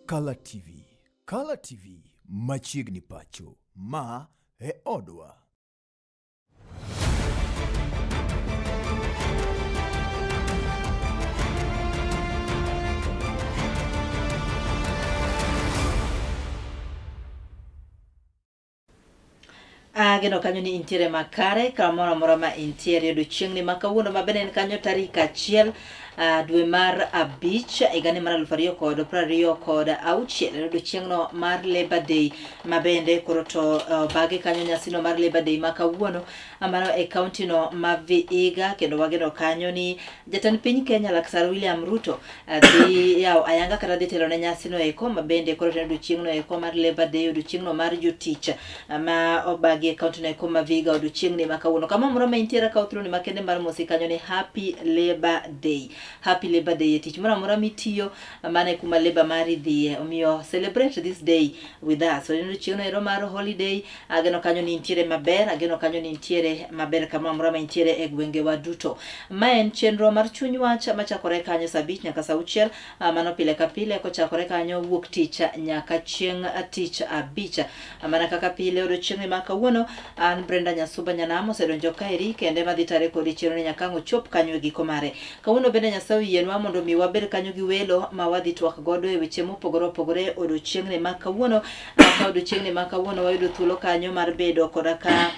Kala TV. Kala TV machiegni pacho. Ma e odwa. Ageno kanyo ni intiere makare kamoro amora ma intiere odiochieng'ni ma kawuono ma bende en kanyo tarik 1 dwe mar 5 higani mar 2026 en odiochieng'no mar Labor Day ma bende koro to bage kanyo nyasino mar Labor Day ma kawuono mano e kaunti no ma Vihiga kendo wageno kanyo ni jatend piny Kenya Laktar William Ruto dhi yawo ayanga kata dhi telo ne nyasino eko ma bende koro en odiochieng'no eko mar Labor Day, odiochieng'no mar jotich ma obagi e kaunti no eko ma Vihiga odiochieng'ni ma kawuono. Kama moro ma intiere kawo thuoloni makende mar mosi kanyo ni Happy Labor Day. Happy Labor Day e tich moro amora mitiyo mano e kuma labor mari dhiye. Omiyo celebrate this day with us. En odiochieng'no ero mar holiday. Ageno kanyo ni intiere maber, ageno kanyo ni intiere maber kamoro amora ma intiere e gwengewa duto. Ma en chenro mar chuny wach machakore kanyo saa 5 nyaka saa 6, mano pile ka pile kochakore kanyo wuok tich nyaka chieng' tich abich. Mana kaka pile odiochieng'ni ma kawuono, an Brenda Nyasuba Nyanam osedonjo kaeri kende madhi tare kodi chenro ni nyaka ang' ochop kanyo e giko mare. Kawuono bende Nyasaye oyienwa mondo mi wabed kanyo gi welo ma wadhi twak godo e weche mopogore opogore odiochieng'ni ma kawuono. Ka odiochieng'ni ma kawuono wayudo thuolo kanyo mar bedo koda ka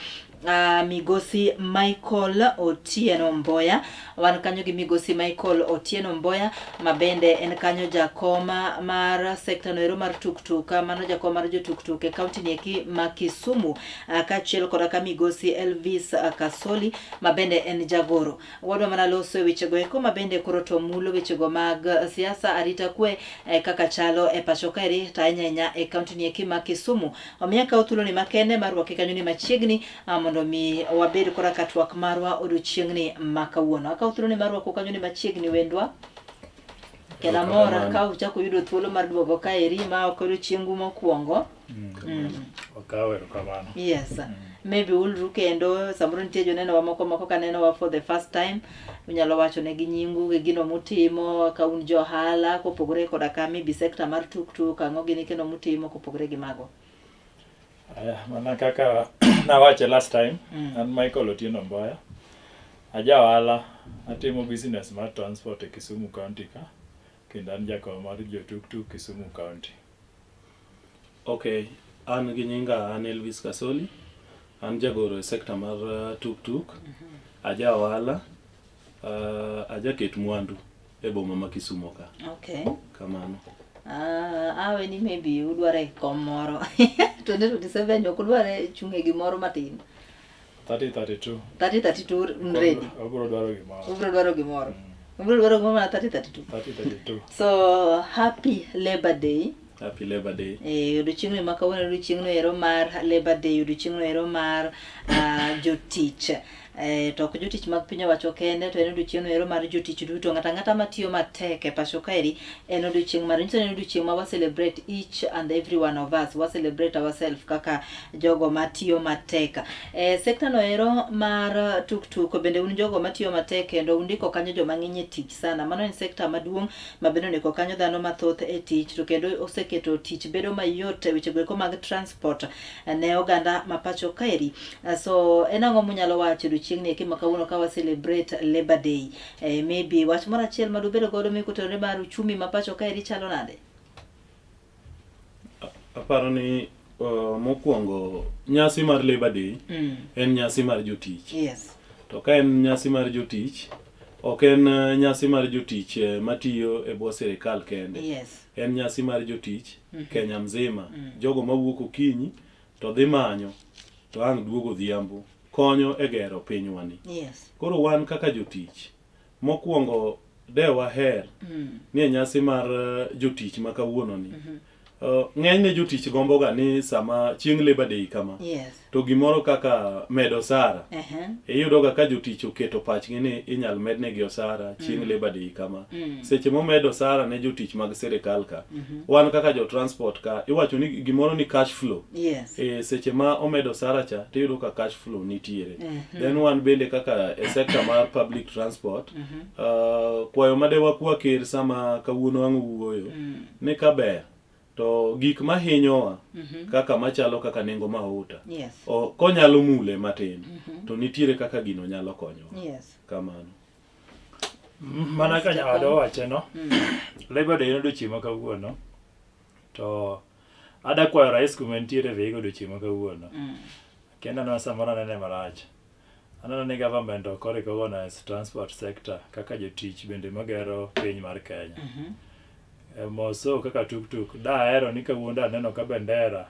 Migosi Michael Otieno Mboya. Wan kanyo gi Migosi Michael Otieno Mboya ma bende en kanyo jakom mar sekta noero mar tuktuk, mano jakom mar jotuktuk e kaunti ni eki ma Kisumu, kaachiel koda ka Migosi Elvis Kasoli ma bende en jagoro. Wadwa mana loso e wechego eko ma bende koro to mulo wechego mag siasa, arita kwe kaka chalo e pacho kaeri to ahinya ahinya e kaunti ni eki ma Kisumu. Omiyo akawo thuoloni makende mar rwake kanyo ni machiegni mondo mi wabed kora ka twak marwa odiochieng'ni ma kawuono. Akawo thuoloni mar rwako kanyo ni machiegni wendwa. Kendo amora ka uchako yudo thuolo mar duogo kaeri ma ok odiochiengu mokwongo. Okawo erokamano. Yes. Maybe ulru kendo samoro nitie joneno moko moko ka nenowa for the first time unyalo wacho negi nyingu gi gino mutimo ka un jo ohala kopogore koda ka maybe sector mar tuktuk ang'o gini kendo mutimo kopogore gi mago. Aya, mana kaka nawache last time, an Michael Otieno Mboya. Aja ohala, atimo business mar transport e Kisumu County ka, kendo an jakom mar jo tuktuk Kisumu County. Okay, an gi nyinga an Elvis Kasoli, an jagoro e sekta mar tuktuk, aja ohala, ajaket mwandu e boma ma Kisumo ka. Okay. Kamano. Awe ni maybe udware kom moro. 2027 ok udware chung' e gimoro matin. 3032. 3032 un ready. Obro dwaro gimoro. Ubro dwaro gimoro. Ubro dwaro gimoro mana 3032. 3032. So happy Labor Day. Happy Labor Day. Odiochieng'no ma kawuono odiochieng'no ero mar Labor Day, odiochieng'no ero mar jotich. To ok jotich mag piny owacho kende, to en odiochieng'no ero mar jotich duto. Ng'ato ang'ata matiyo matek e pacho kaeri, en odiochieng' mar, nyiso ni en odiochieng' ma wa celebrate each and every one of us. Wa celebrate ourselves kaka jogo matiyo matek. Sekta no ero mar tuktuk bende un jogo matiyo matek kendo undiko kanyo joma ng'eny e tich sana. Mano en sekta maduong' ma bende ondiko kanyo dhano mathoth e tich to kendo oseketo tich bedo mayot e weche goeko mag transport ne oganda ma pacho kaeri. So en ang'o munyalo wacho odiochieng'ni eki ma kawuono ka wa celebrate Labor Day? Maybe wach moro achiel ma dubedo godo mi kotenore mar uchumi ma pacho kaeri chalo nade? Aparo ni mokwongo nyasi mar Labor Day en nyasi mar jotich. Yes. To ka en nyasi mar jotich, ok en nyasi mar jotich matiyo e bwo sirikal kende. Yes. En nyasi mar jotich Kenya mzima. Jogo mawuok okinyi to dhi manyo to ang' duogo odhiambo konyo e gero pinywani. Yes. Koro wan kaka jotich, mokwongo de waher ni e nyasi mar jotich ma kawuononi. Ng'enyne jotich gomboga ni sama chieng' Labor Day kama, Yes. to gimoro kaka medo osara, iyudoga ka jotich oketo pachgi ni inyal mednegi osara chieng' Labor Day kama. Seche momed osara ne jotich mag sirikal ka, wan kaka jo transport ka, iwacho ni gimoro ni cash flow. Yes. Seche ma omedo osara cha, tiyudo ka cash flow nitiere. Then wan bende kaka e sector mar public transport, kwayo ma de wakwa ker sama kawuono ang' wuoyo, ni ka ber, To gik mahinyowa kaka machalo kaka nengo mauta Yes. o, konyalo mule matin to nitiere kaka gino nyalo konyowa. Yes. Kamano. Mana ka nyawadwa owache no, Labour Day en odiochieng' ma kawuono. To ada kwayo rais kuma entiere Vihiga odiochieng' ma kawuono. Kendo aneno samoro anene marach. Aneno ni government ok o recognize transport sector kaka jotich bende magero piny mar Kenya. Moso kaka tuktuk dahero ni kawuono daneno ka bendera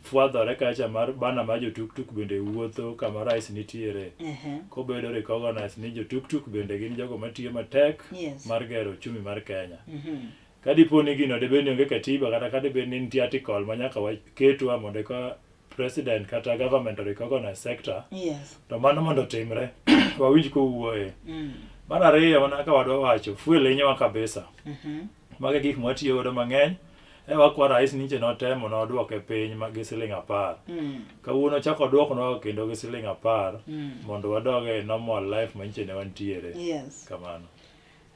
fwadhore kacha mar bana mar jotuktuk bende wuotho kama rais nitiere kobedo recognize ni jotuktuk bende gin jogo matiyo matek mar gero uchumi mar Kenya. Ka dipo ni gino dibed ni onge katiba kata ka dibed ni nitie article ma nyaka waketwa mondo eka president kata government o recognize sector to mano mondo otimre wawinj kowuoye. Mar ariyo mana kaka wadwa wacho fuel hinyowa kabisa. Mago e gik mwatiyo godo mang'eny. E wakwa rais nyiche notemo nodwoke piny gi siling 10. Kawuono chako oduoknwa kendo gi siling 10 mondo wadog e normal life ma nyiche ne wantiere. Kamano.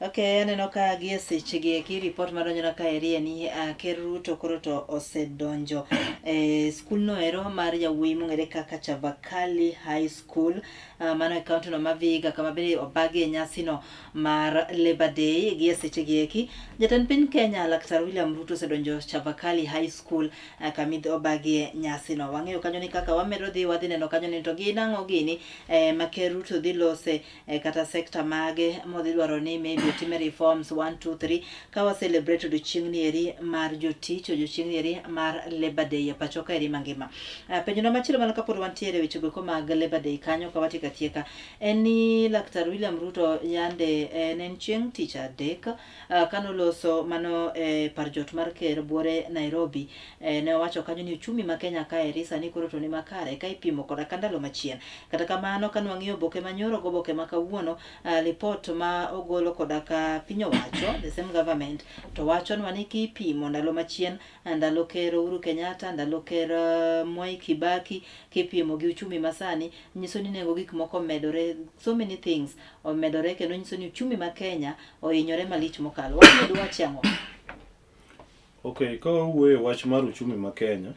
Okay, aneno ka gie sechegi eki ripot madonjona kaeri en ni Ker Ruto koro to osedonjo e skulno ero mar yawuoyi mong'ere kaka Chavakali High School mano e kaunti no ma Vihiga kama bende obagie nyasino mar Labour Day gie sechegi eki. Jatend piny Kenya Laktar William Ruto osedonjo Chavakali High School kama obagie nyasino. Wang'eyo kanyo ni kaka wamedo dhi wadhi neno kanyo ni to gin ang'o gini ma Ker Ruto dhi lose kata sekta mage modhi dwaro ni maybe otime reforms 1 2 3 ka wa celebrate odiochieng' ni eri mar jotich, odiochieng' ni eri mar Labour Day e pacho ka eri mangima. Penjo na machielo mana kapod wantiere weche goeko mag Labour Day kanyo ka watieko atieka en ni Laktar William Ruto yande ne en chieng' tich adek kanoloso mano e par jot mar ker buore Nairobi ne owacho kanyo ni uchumi ma Kenya kaeri sani koro to ni makare ka ipimo koda ka ndalo machien. Kata kamano ka nwang'iyo oboke manyoro gi oboke ma kawuono, lipot ma ogolo koda ka piny owacho, the same government, to wachonwa ni kipimo ndalo machien, ndalo ker Uhuru Kenyatta, ndalo ker Mwai Kibaki, kipimo gi uchumi masani, nyiso ni nengo gik moko omedore, so many things omedore kendo nyiso ni uchumi ma Kenya ohinyore malich mokalo. Wachni dwachi ang'o? Okay, ka wawuoyo e wach mar uchumi ma Kenya,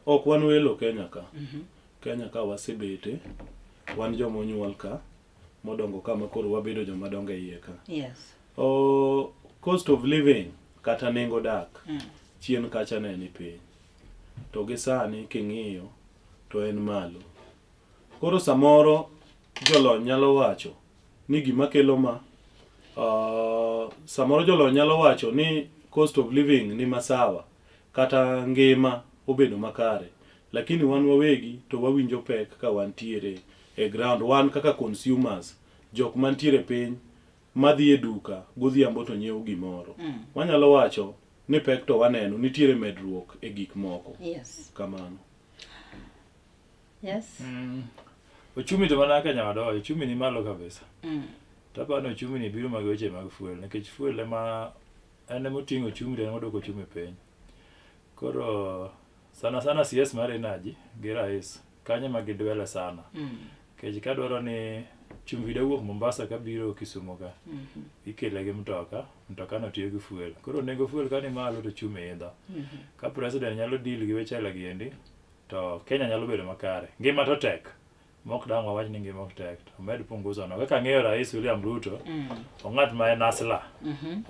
ok wan welo Kenya ka. Kenya ka wasebete, wan joma onyuol ka, modongo ka ma koro wabedo joma dongo e iye ka. O, cost of living kata nengo dak chien kacha ne ni piny. To gi sani king'iyo to en malo. Koro samoro jolony nyalo wacho ni gima kelo ma samoro jolony nyalo wacho ni cost of living ni masawa kata ngima obedo makare, lakini wan wawegi to wawinjo pek ka wantiere e ground. Wan kaka consumers, jok mantiere piny madhi e duka godhiambo to nyiewo gimoro, wanyalo wacho ni pek to waneno nitiere medruok e gik moko. Kamano. Uchumi to mana kaka nyawadwa owacho, uchumi ni malo kabisa. To aparo ni uchumi ni biro mag weche mag fuel nikech fuel ema en ema oting'o uchumi to en ema oduoko uchumi piny. Koro sana sana CS mar energy gi rais kanyo ema gidwele sana. Nikech kadwaro ni chumbi dawuok Mombasa kabiro Kisumu ka, ikele gi mtoka, mtoka no tiyo gi fuel. Koro nengo fuel ka ni malo to uchumi idho. Ka president nyalo deal gi weche aila gi endi, to Kenya nyalo bedo makare. Ngima to tek. Mok dang' wawach ni ngima ok tek. To med punguzo no. Kaka ang'eyo Rais William Ruto, ong'at ma en asla.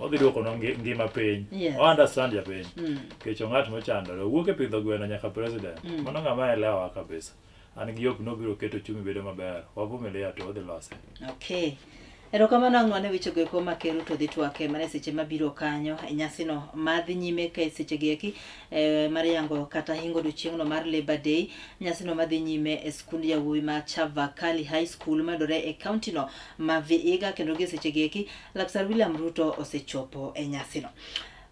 Odhi duoko no ngima piny. O understand japiny. Nikech ong'at mochandore. Owuok e pidho gweno nyaka president. Mano ng'ama elewa kabisa. An gi hope ni obiro keto uchumi bedo maber. Wavumilia to odhi lose. Okay. Erokamano ang' wane wechego eko ma Ker Ruto dhi twake mana e seche mabiro kanyo e nyasino madhi nyime ka e sechegi eki mar yango kata hingo odiochieng'no mar Labour Day, nyasino madhi nyime e skund yawuowi ma Chavakali High School mayudore e kaunti no ma Vihiga kendo gi e sechegi eki Laktar William Ruto osechopo e nyasino.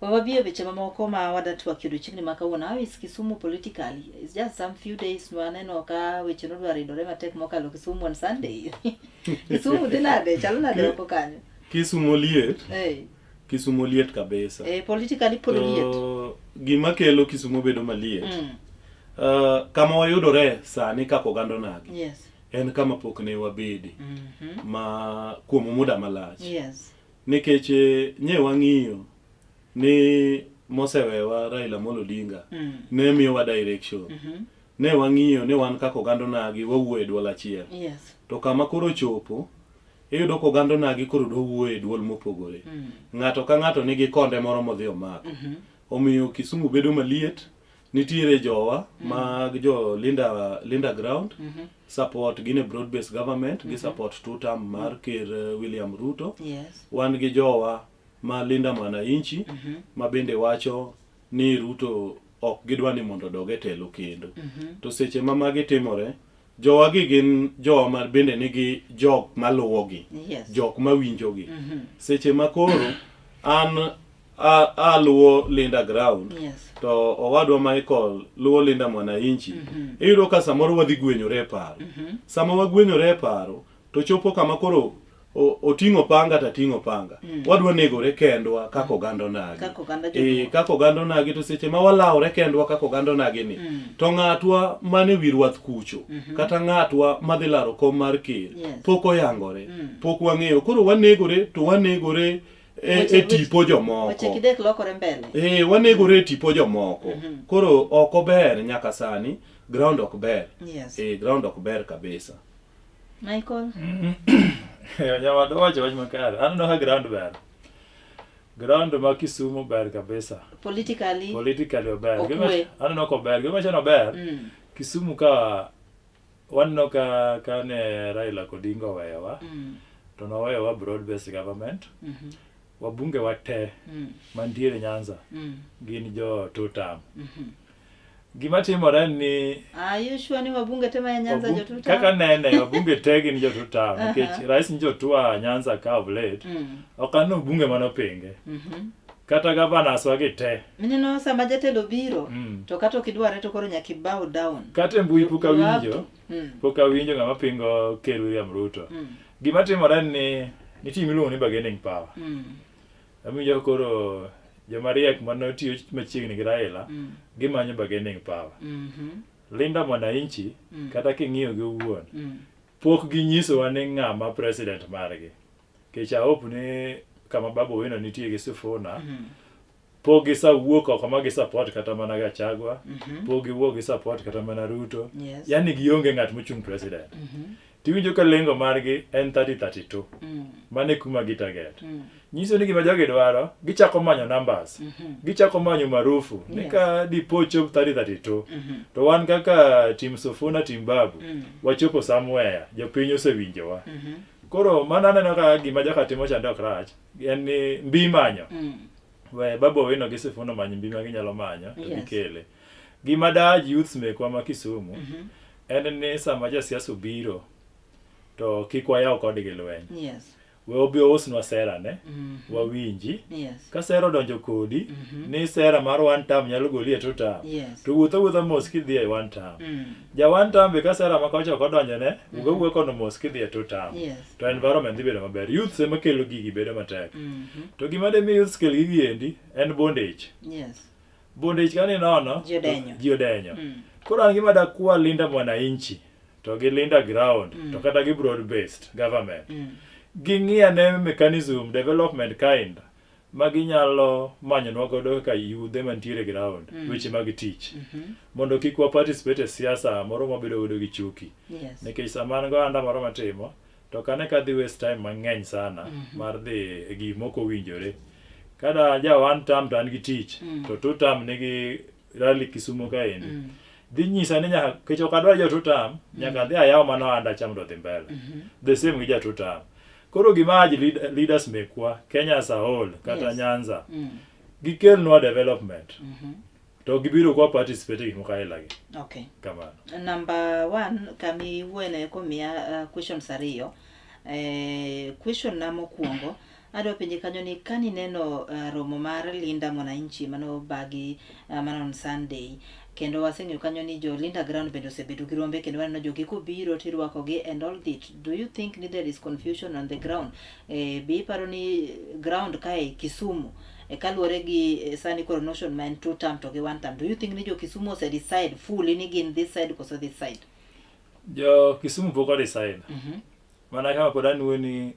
Wabi e weche mamoko ma wadatwakie odiochieng'ni ma kawuono. How is Kisumu politically? It's just some few days nwaneno ka weche nodwa ridore matek mokalo Kisumu on Sunday. Kisumu dhi nade? Chalo nade oko kanyo? Kisumu liet. Hey. Kisumu liet kabisa. Politically pod liet. To gima kelo Kisumu bedo maliet. Kama wayudore sani kaka oganda onagi. En kama pok ne wabede. Ma kuom muda malach. Nikech nye wang'iyo ni mosewewa Raila Amolo Odinga ne miyowa direction. Ne wang'iyo ni wan kaka oganda onagi wawuoyo e duol achiel. Yes. To kama koro ochopo, iyudo ka oganda onagi koro dwa wuoyo e duol mopogore. Ng'ato ka ng'ato nigi konde moro modhi omako. Omiyo Kisumu bedo maliet, nitiere jowa mag jo Linda, Linda Ground, support gin e broad based government, gi support two term mar Ker William Ruto. Yes. Wan gi jowa ma Linda Mwananchi ma bende wacho ni Ruto ok gidwa ni mondo odog e telo kendo. To seche ma magi timore, jowa gi gin jowa ma bende nigi jok maluwogi, Yes. jok mawinjogi. Seche ma koro an aluwo Linda Ground, Yes. to owadwa Michael luwo Linda Mwananchi, iyudo ka samoro wadhi gwenyore e paro. Sama wagwenyore e paro, to chopo kama koro oting'o panga to ating'o panga. Wadwa negore kendwa kaka oganda onagi. Kaka oganda joluo. Kaka oganda onagi to seche ma walawore kendwa kaka oganda onagi ni, to ng'atwa mane wi rwath kucho, kata ng'atwa madhi laro kom mar ker, Yes. pok oyangore, pok wang'eyo. Koro wanegore to wanegore e tipo jomoko. Weche kidek lokore mbele. Wanegore e tipo jomoko. Koro ok ober nyaka sani, ground ok ber. Yes. Ground ok ber kabisa. Michael? Nyawadwa wacho wach makare. Aneno ka ground ber. Ground ma Kisumu ber kabisa. Politically. Politically ober. Okwe. Aneno ka ober. Gima wacho ni ober. Kisumu ka waneno ka kane Raila Odinga oweyowa, to noweyowa broad based government. Wabunge wa te mantiere Nyanza gin jo two term. Gima timore en ni Are you sure ni wabunge te ma Nyanza jo two term? Kaka nene wabunge te gin jo two term nikech rais njotua Nyanza ka of late. Ok aneno bunge manopinge. Kata governors wa gi te. Mineno sama jatelo biro to kata ok idware to koro nyaka i bow down. Kata e mbui pok You have awinjo to. Pok awinjo ng'ama pingo Ker William Ruto. Gima timore en ni nitie gima iluongo ni bargaining power. Awinjo koro joma riek manotiyo machiegni gi Raila gimanyo bargaining power. Linda Mwananchi kata king'iyo gi owuon pok ginyisowa ni ng'ama president margi. Nikech I hope ni kama Babu Owino nitie gi Sifuna pok gisewuok oko ma gi support kata mana Gachagua, pok giwuok gi support kata mana Ruto. Yes. Yani gionge ng'at mochung' president. Tiwinjo ka lengo margi en 3032. Mano e kuma gi target. Nyiso ni gima jogi dwaro, gichako manyo numbers. Gichako manyo marufu. Ni ka dipo chop 3032, to wan kaka team Sifuna, team Babu, wachopo somewhere, jopiny osewinjowa. Koro mano aneno ka gima joka timo chande ok rach, en ni mbi manyo. We Babu Owino gi Sifuna omany mbi ma ginyalo manyo to gikele. Gima da urge youths mekwa ma Kisumu en ni sama jasiasa obiro to kik wayaw kodgi lweny. Yes. We obi ousnwa sera ne, wawinji. Yes. Ka sera odonjo kodi, ni sera mar one term nyalo goli e two term. Yes. To wuoth awuotha mos kidhi e one term. Ja one term be ka sera ma kocha ok odonjone, wuog awuoka kono mos kidhi e two term. Yes. To environment dhi bedo maber. Youths ema kelo gigi bedo matek. To gima demi youths kel gigi endi en bondage. Yes. Bondage ka ninono, Ji odenyo. ji odenyo. Koro an gima dakwa Linda Mwananchi to gi Linda Ground to kata gi broad based government. Ging'i ane mechanism development kind ma ginyalo manyonwa godo kaka yudhe mantiere ground weche mag tich mondo kik wa participate e siasa moro mabedo godo gi chuki. Yes. Nikech sama an go ohanda moro matimo to ok ane ka adhi waste time mang'eny sana mar dhi e gik mok owinjore. Kada ja one term to an gi tich to two term nigi rally Kisumu kaendi. Dhi nyisa ni nyaka nikech ok adwar jo two term nyaka adhi ayaw mana ohanda cha mondo odhi mbele. The same gi ja two term. Koro gima urge leaders mekwa Kenya as a whole kata Nyanza gikelnwa development to gibiro kwa participate e gik moko aila gi. Okay. Kamano. Number one, kami wuoyeno komiya questions ariyo. Question na mokwongo, adwa penje kanyo ni kanineno romo mar Linda Mwananchi manobagi mana on Sunday, kendo waseng'eyo kanyo ni jo Linda Ground bende osebedo gi rombe kendo waneno jogi kobiro tirwakogi and all that. Do you think ni there is confusion on the ground? Be iparo ni ground kae Kisumu kaluwore gi sani koro notion ma en two term to gi one term, do you think ni jo Kisumu ose decide fully ni gin this side koso this side? Jo Kisumu pok o decide. Mana kama pod anuo ni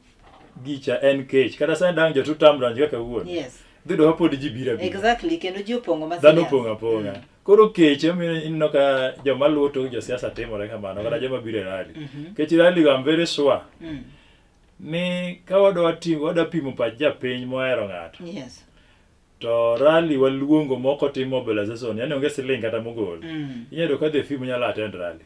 gicha en kech. Kata sani dang' jo two term donj kaka kawuono. Yes. Dhi yudo ka pod ji biro abira. Exactly, kendo ji opong'o ma Dhano serious. opong' apong'a. Koro kech emiyo ineno ka joma luwo tok josiasa timore kamano kata joma biro e rally. Kech rally go I'm very sure ni ka wadwa timo wadwa pimo pach japiny mohero ng'ato Yes. to rally waluongo mok otim mobilization yani onge siling kata mogol. Inyalo yudo ka the few manyalo attend rally.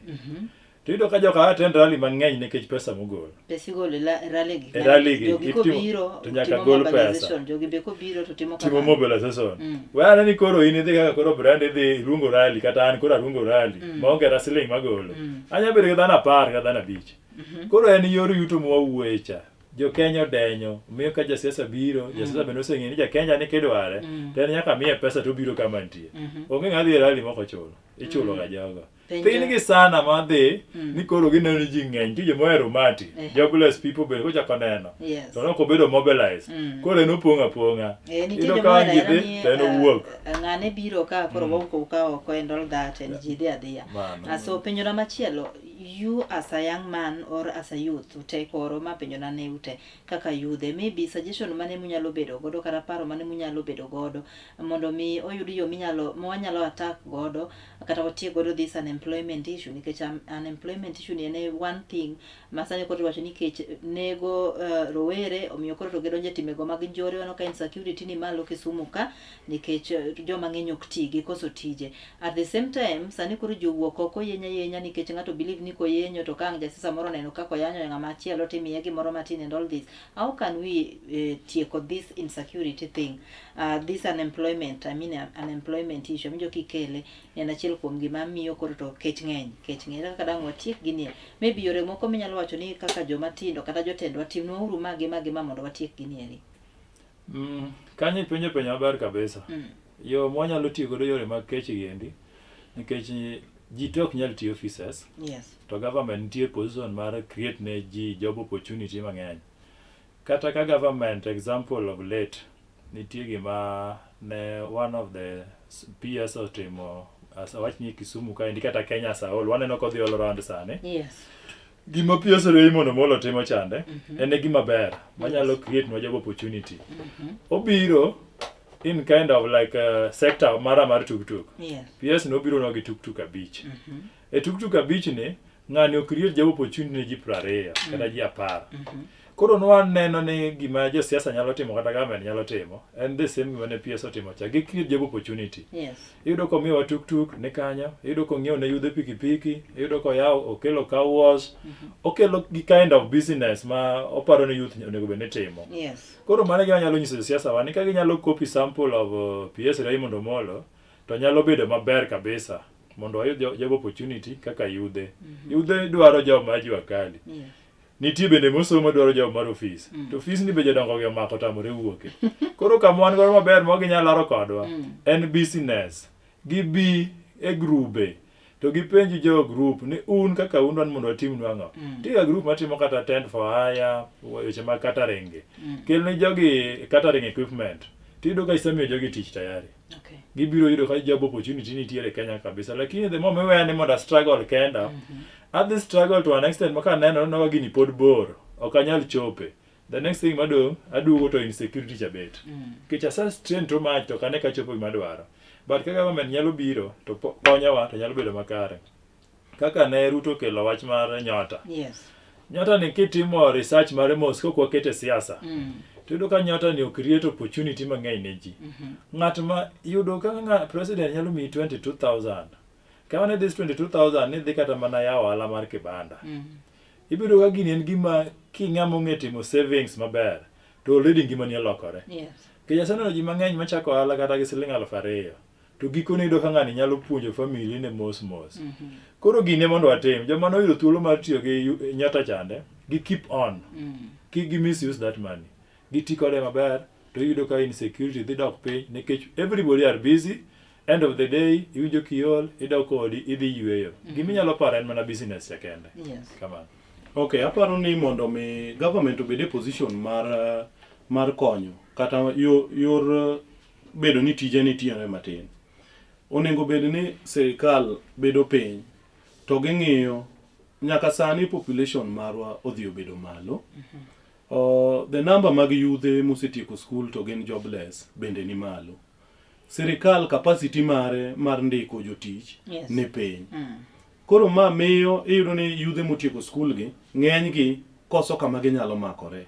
To iyudo ka joka attend rally mang'eny nikech pesa mogol. Pesa igolo e rally gi. E rally gi, Jogi itimo- kobiro to nyaka timo gol pesa. mobilization. Jogi be kobiro to timo Timo kamano. mobilization. We ane ni koro in idhi kaka koro brand idhi iluongo rally kata an koro aluongo rally maonge kata siling magolo. Anya bedo gi dhano apar kata dhano abich. Koro en yor yuto mwawuoye cha. Jo Kenya odenyo, miyo ka jasiasa biro, jasiasa bende oseng'eyo ni ja Kenya ni kidware, to en nyaka miye pesa to obiro kama nitie. Onge ng'a dhi e rally mok ochulo. Ichulo ga jogo. Penjo- Thin gi sana madhi ni koro gineno ni ji ng'eny, nitie joma ohero umati. Jobless people bende kochako neno. Yes. To nok obedo mobilized. Koro en opong' apong'a. Eh, nitie Iyudo joma ka ohero ji ahera dhi ni, to en eh, owuok. eh, ng'ane biro ka koro wawuok ka oko and all that and ji dhi adhiya. Mano. Ah, so penjona machielo, you as a young man or as a youth, ute koro ma penjona ne ute kaka yudhe, maybe suggestion mane munyalo bedo godo kata paro mane munyalo bedo godo mondo mi oyud yo minyalo mwanyalo attack godo kata watiek godo this unemployment issue nikech unemployment issue ni en e one thing ma sani koro iwacho ni kech nego rowere omiyo koro to gidonjo e timego mag njore. Waneno ka insecurity ni malo Kisumu ka nikech joma ng'eny ok ti gikoso tije. At the same time sani koro ji owuok oko yenyo ayenya nikech ng'ato believe ni koyenyo to ka ang' jasiasa moro oneno kaka oyanyo ng'ama chielo timiye gimoro matin and all this. How can we tieko this insecurity thing, this unemployment, I mean unemployment issue awinjo kikele en achiel kuom gima miyo koro to kech ng'eny, kech ng'eny. Kaka dang' watiek gini, maybe yore moko minyalo wacho ni kaka joma tindo kata jotendwa timnwa uru ma gi ma gi ma mondo watiek gini eri. Kanyo ipenjo penjo maber kabisa. Yo mwanyalo tiyo godo yore mag kech gi endi, nikech ji te ok nyal tiyo offices. To government nitie position mar create ne ji job opportunity mang'eny. Kata ka government example of late nitie gima ne one of the PS otimo as awach ni Kisumu kaendi kata Kenya as a whole waneno kodhi all around sani. Gima PS Raymond Omolo timo chande en e gima ber manyalo create nwa job opportunity. Obiro in kind of like a sector mara mar tuktuk. PS nobiro nwa gi tuktuk abich. E tuktuk abich ni ng'ani o create job opportunity ne ji 20 kata ji 10. Koro nwaneno ni gima josiasa nyalo timo kata government nyalo timo en the same gima ne PS otimo cha. Gi create job opportunity. Iyudo komiyowa tuktuk ni kanyo, iyudo kong'iewo ne yudhe pikipiki, iyudo koyawo okelo car wash, okelo gi kind of business ma oparo ni youth onego bed ni timo. Koro mano e gima anyalo nyiso josiasa wa ni ka ginyalo copy sample of PS Raymond Omolo to nyalo bedo maber kabisa mondo wayud job opportunity kaka yudhe. Yudhe dwaro job mar jua kali. Nitie bende mosomo dwaro job mar ofis. To ofis ni be jodongo gi omako tamore wuoke. Koro kama wan godo maber ma ginyalo laro kodwa en business. Gibi e grube to gipenj jo group ni un kaka un dwan mondo watimnu ang'o. Nitie ga group matimo kata tent for hire, weche mag catering gi. Kelne jogi catering equipment. Tiyudo ka isemiyo jogi tich tayari. Gibiro yudo ka job opportunity nitiere Kenya kabisa. Lakini the moment iweya ni mondo a struggle kenda, adhi struggle to an extent ma kaneno neno ka gini pod bor, ok anyal chope. The next thing madong', aduogo to insecurity cha bet. Nikech ase strain too much to ok ane ka achopo gima adwaro. But ka government nyalo biro to konyowa to nyalo bedo makare. Kaka ne Ruto okelo wach mar nyota. Nyota ni kitimo research mare mos kok wakete siasa. To iyudo ka nyota ni o create opportunity mang'eny ne ji. Ng'at ma yudo ka ng'a president nyalo miyi 22,000. Kama ne this 22,000 ni dhi kata mana yawo ohala mar kibanda. Ibiro ka gini en gima king'ama ong'e timo savings maber to already ngimani olokore. Nikech aseneno ji mang'eny machako ohala kata gi siling 2,000. To gikone iyudo ka ng'ani nyalo puonjo family ne mos mos. Koro gini mondo watim. Joma noyudo thuolo mar tiyo gi nyota chande, gi keep on. Kik gi misuse that money. Giti kode maber to iyudo ka insecurity dhi dok piny nikech everybody are busy. End of the day, iwinjo kiol, idok odi, idhi yueyo. Gima inyalo paro en mana business cha kende. Kamano. Okay, aparo ni mondo mi government obed e position mar konyo kata yor bedo ni tije nitiere matin. Onego bed ni sirikal bedo piny to ging'iyo nyaka sani population marwa odhi obedo malo. The number mag yudhe mosetieko skul to gin jobless bende ni malo. Sirikal capacity mare mar ndiko jotich ni piny. Koro ma miyo iyudo ni yudhe motieko skul gi ng'eny gi koso kama ginyalo makore.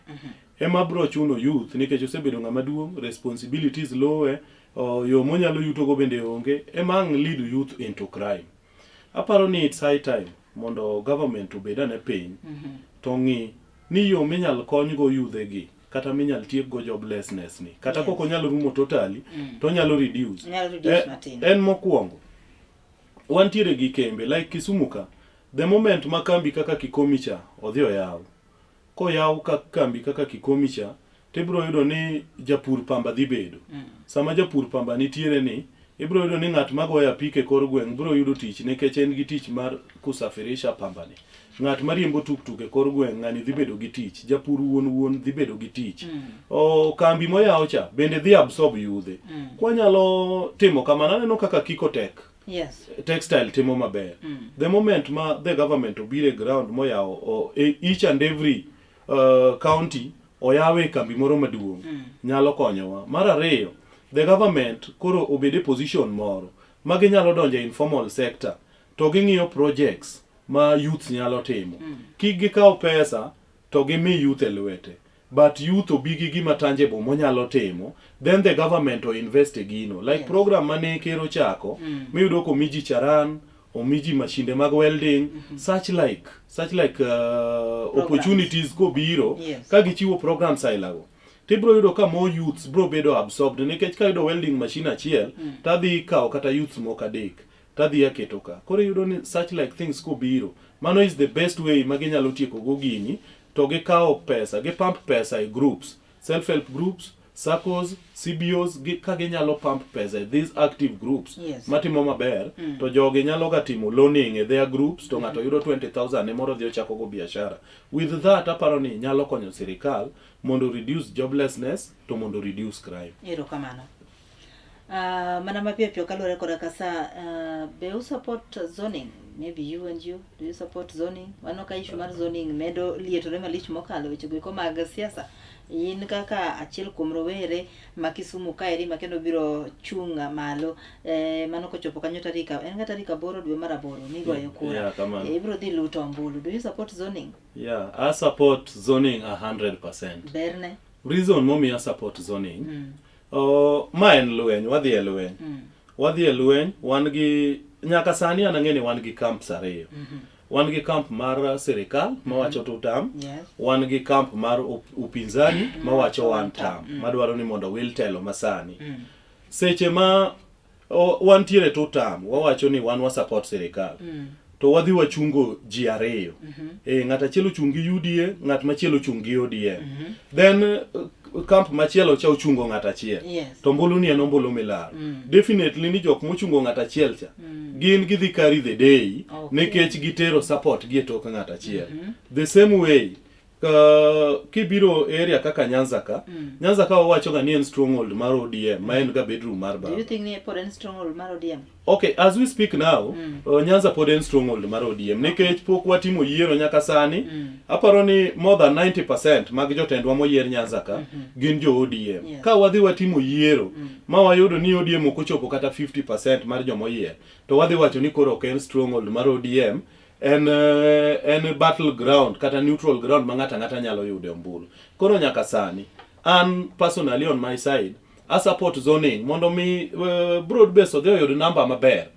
Ema bro chuno youth nikech osebedo ng'ama duong', responsibilities lowe, yo monyalo yutogo bende onge, ema ang' lead youth into crime. Aparo ni it's high time mondo government obed ane piny to ng'i ni yo minyal konygo yudhe gi kata minyal tiekgo joblessness ni kata kok onyal rumo totally to onyalo reduce. Onyalo reduce matin. En mokwongo wantiere gi kembe like Kisumu ka the moment ma kambi kaka Kikomi cha odhi oyaw koyaw ka kambi kaka Kikomi cha tibiro yudo ni japur pamba dhi bedo. Sama japur pamba nitiere ni ibiro yudo ni ng'at magoyo apiko e kor gweng' biro yudo tich nikech en gi tich mar kusafirisha pamba ni. Ng'at mariembo tuktuk e kor gweng' ng'ani dhi bedo gi tich. Japur wuon wuon dhi bedo gi tich. O, kambi moyaw cha bende dhi absorb yudhe. Kwanyalo timo kamano aneno kaka Kikotek textile timo maber. The moment ma the government obiro e ground moyawo each and every county oyawe kambi moro maduong' nyalo konyowa. Mar ariyo, the government koro obed e position moro ma ginyalo donjo e informal sector to ging'iyo projects ma youth nyalo timo. Kik gikaw pesa to gimi youth e lwete. But youth obi gi gima tangible monyalo timo, then the government o invest e gino. Like program mane ker ochako, miyudo komi ji charan, omi ji mashinde mag welding, such like opportunities kobiro, ka gichiwo programs ailago. Tibro yudo ka more youths bro bedo absorbed nikech ka yudo welding machine achiel, tadhi kawo kata youths moko adek tadhi aketo ka. Koro iyudo ni such like things kobiro, mano is the best way ma ginyalo tieko go gini to gikawo pesa, gipump pesa e groups, self help groups, SACCOs, CBOs, ka ginyalo pump pesa e these active groups matimo maber, to jogi nyalo ga timo loaning e their groups to ng'ato yudo 20,000 ne moro dhi ochako go biashara. With that aparo ni nyalo konyo sirikal mondo reduce joblessness to mondo reduce crime. Erokamano. Mana mapiyo piyo kaluwore koda ka sa, be u support zoning? Maybe you and you, do you support zoning? Waneno ka issue mar zoning medo lietore malich mokalo weche go eko mag siasa. In kaka achiel kuom rowere ma Kisumu kaeri ma kendo biro chung' malo mano kochopo kanyo tarik en ga tarik 8 dwe mar 8 migoyo kura. Yeah, kamano. Ibiro dhi luto ombulu. Do you support zoning? Yeah, I support zoning 100%. Berne? Reason momiyo I support zoning, ma en lweny, wadhi e lweny. Wadhi e lweny, wan gi nyaka sani an ang'e ni wan gi camps ariyo. Wan gi camp mar sirikal mawacho two term, wan gi camp mar upinzani mawacho one term, madwaro ni mondo wil telo masani. Seche ma wantiere two term, wawacho ni wan wa support sirikal. To wadhi wachungo ji ariyo. Ng'at achiel ochung' gi UDA, ng'at machielo ochung' gi ODM. Then camp machielo cha ochungo ng'at achiel. To ombulu ni en ombulu milaro. Definitely ni jok mochungo ng'at achiel cha, gin gidhi carry the day nikech gitero support gi e tok ng'at achiel. The same way, kibiro area kaka Nyanza ka, Nyanza ka wawacho ga ni en stronghold mar ODM, ma en ga bedroom mar Do you baba. think ni pod en stronghold mar ODM? Okay, as we speak now, Nyanza pod en stronghold mar ODM nikech pok watimo yiero nyaka sani. Aparo ni more than 90% mag jotendwa moyier Nyanza ka gin jo ODM. Ka wadhi watimo yiero ma wayudo ni ODM ok ochopo kata 50% mar jomoyier, to wadhi wacho ni koro ok en stronghold mar ODM, en battle ground kata neutral ground ma ng'ato ang'ata nyalo yude ombulu. Koro nyaka sani, an personally on my side, I support zoning mondo mi broad base odhi oyud namba maber.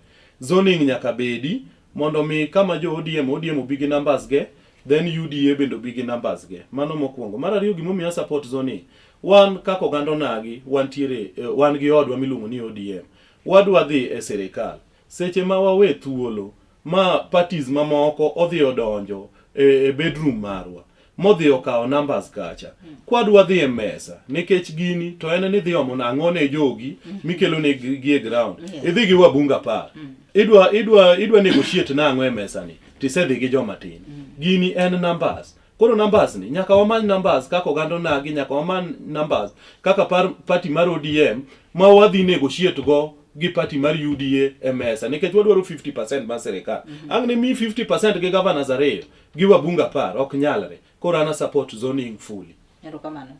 Zoning nyaka bedi mondo mi kama jo ODM, ODM obi gi numbers ge, then UDA bende obi gi numbers ge. Mano mokwongo. Mar ariyo gimomiyo I support zoning, wan kaka oganda onagi, wantiere, wan gi odwa miluongo ni ODM. Wadwa dhi e sirikal. Seche ma wawe thuolo ma parties mamoko odhi odonjo e bedroom marwa, modhi okawo numbers kacha. Kwadwa dhi e mesa, nikech gini to en ni dhi omo nang'o ne jogi mikelo ne gi e ground. Idhi gi wabunge 10. Idwa negotiate nang'o e mesa ni, tisedhi gi joma tin. Gini en numbers. Koro numbers ni, nyaka wamany numbers kaka oganda onagi, nyaka wamany numbers kaka party mar ODM ma wadhi negotiate go gi party mar UDA e mesa nikech wadwaro 50% mar sirikal. Ang' ne mi 50% gi governors ariyo gi wabunge 10 ok nyalre. Koro an support zoning fully. Erokamano.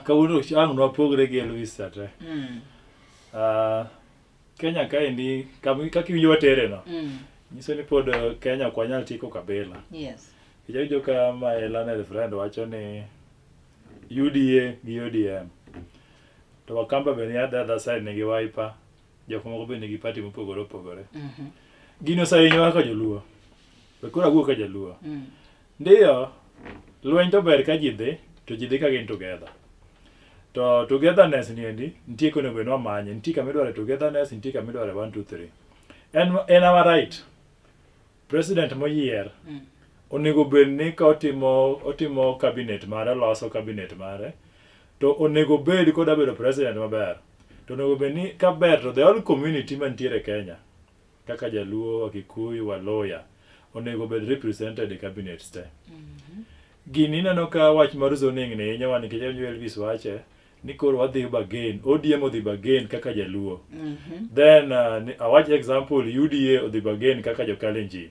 Kawuono ang' nwapogre gi Elvis te. Kenya kaendi kaka iwinjo watere no nyiso ni pod Kenya ok wanyal tieko kabila. Nikech awinjo ka my learned friend wacho ni UDA gi ODM. To Wakamba be ni at the other side nigi Wiper, jok moko be nigi party mopogore opogore. Gini osehinyowa kaka joluo. We koro awuo ka jaluo. Ndiyo, lweny to ber ka ji dhi, to ji dhi ka gin together. To togetherness ni endi, nitie konego bed ni wamanye, nitie kama idware togetherness, nitie kama idware 1 2 3. En our right. President moyier onego bed ni ka otimo cabinet mare, oloso cabinet mare, to onego bed koda bedo president maber. To onego bed ni kaber to the whole community mantiere Kenya, kaka Jaluo, Wakikuyu, Waluya, onego bed represented e cabinets te. Gini ineno ka wach mar zoning ni hinyowa nikech awinjo Elvis wache ni koro wadhi bargain, ODM odhi bargain kaka Jaluo. Then awach example UDA odhi bargain kaka jo Kalenjin.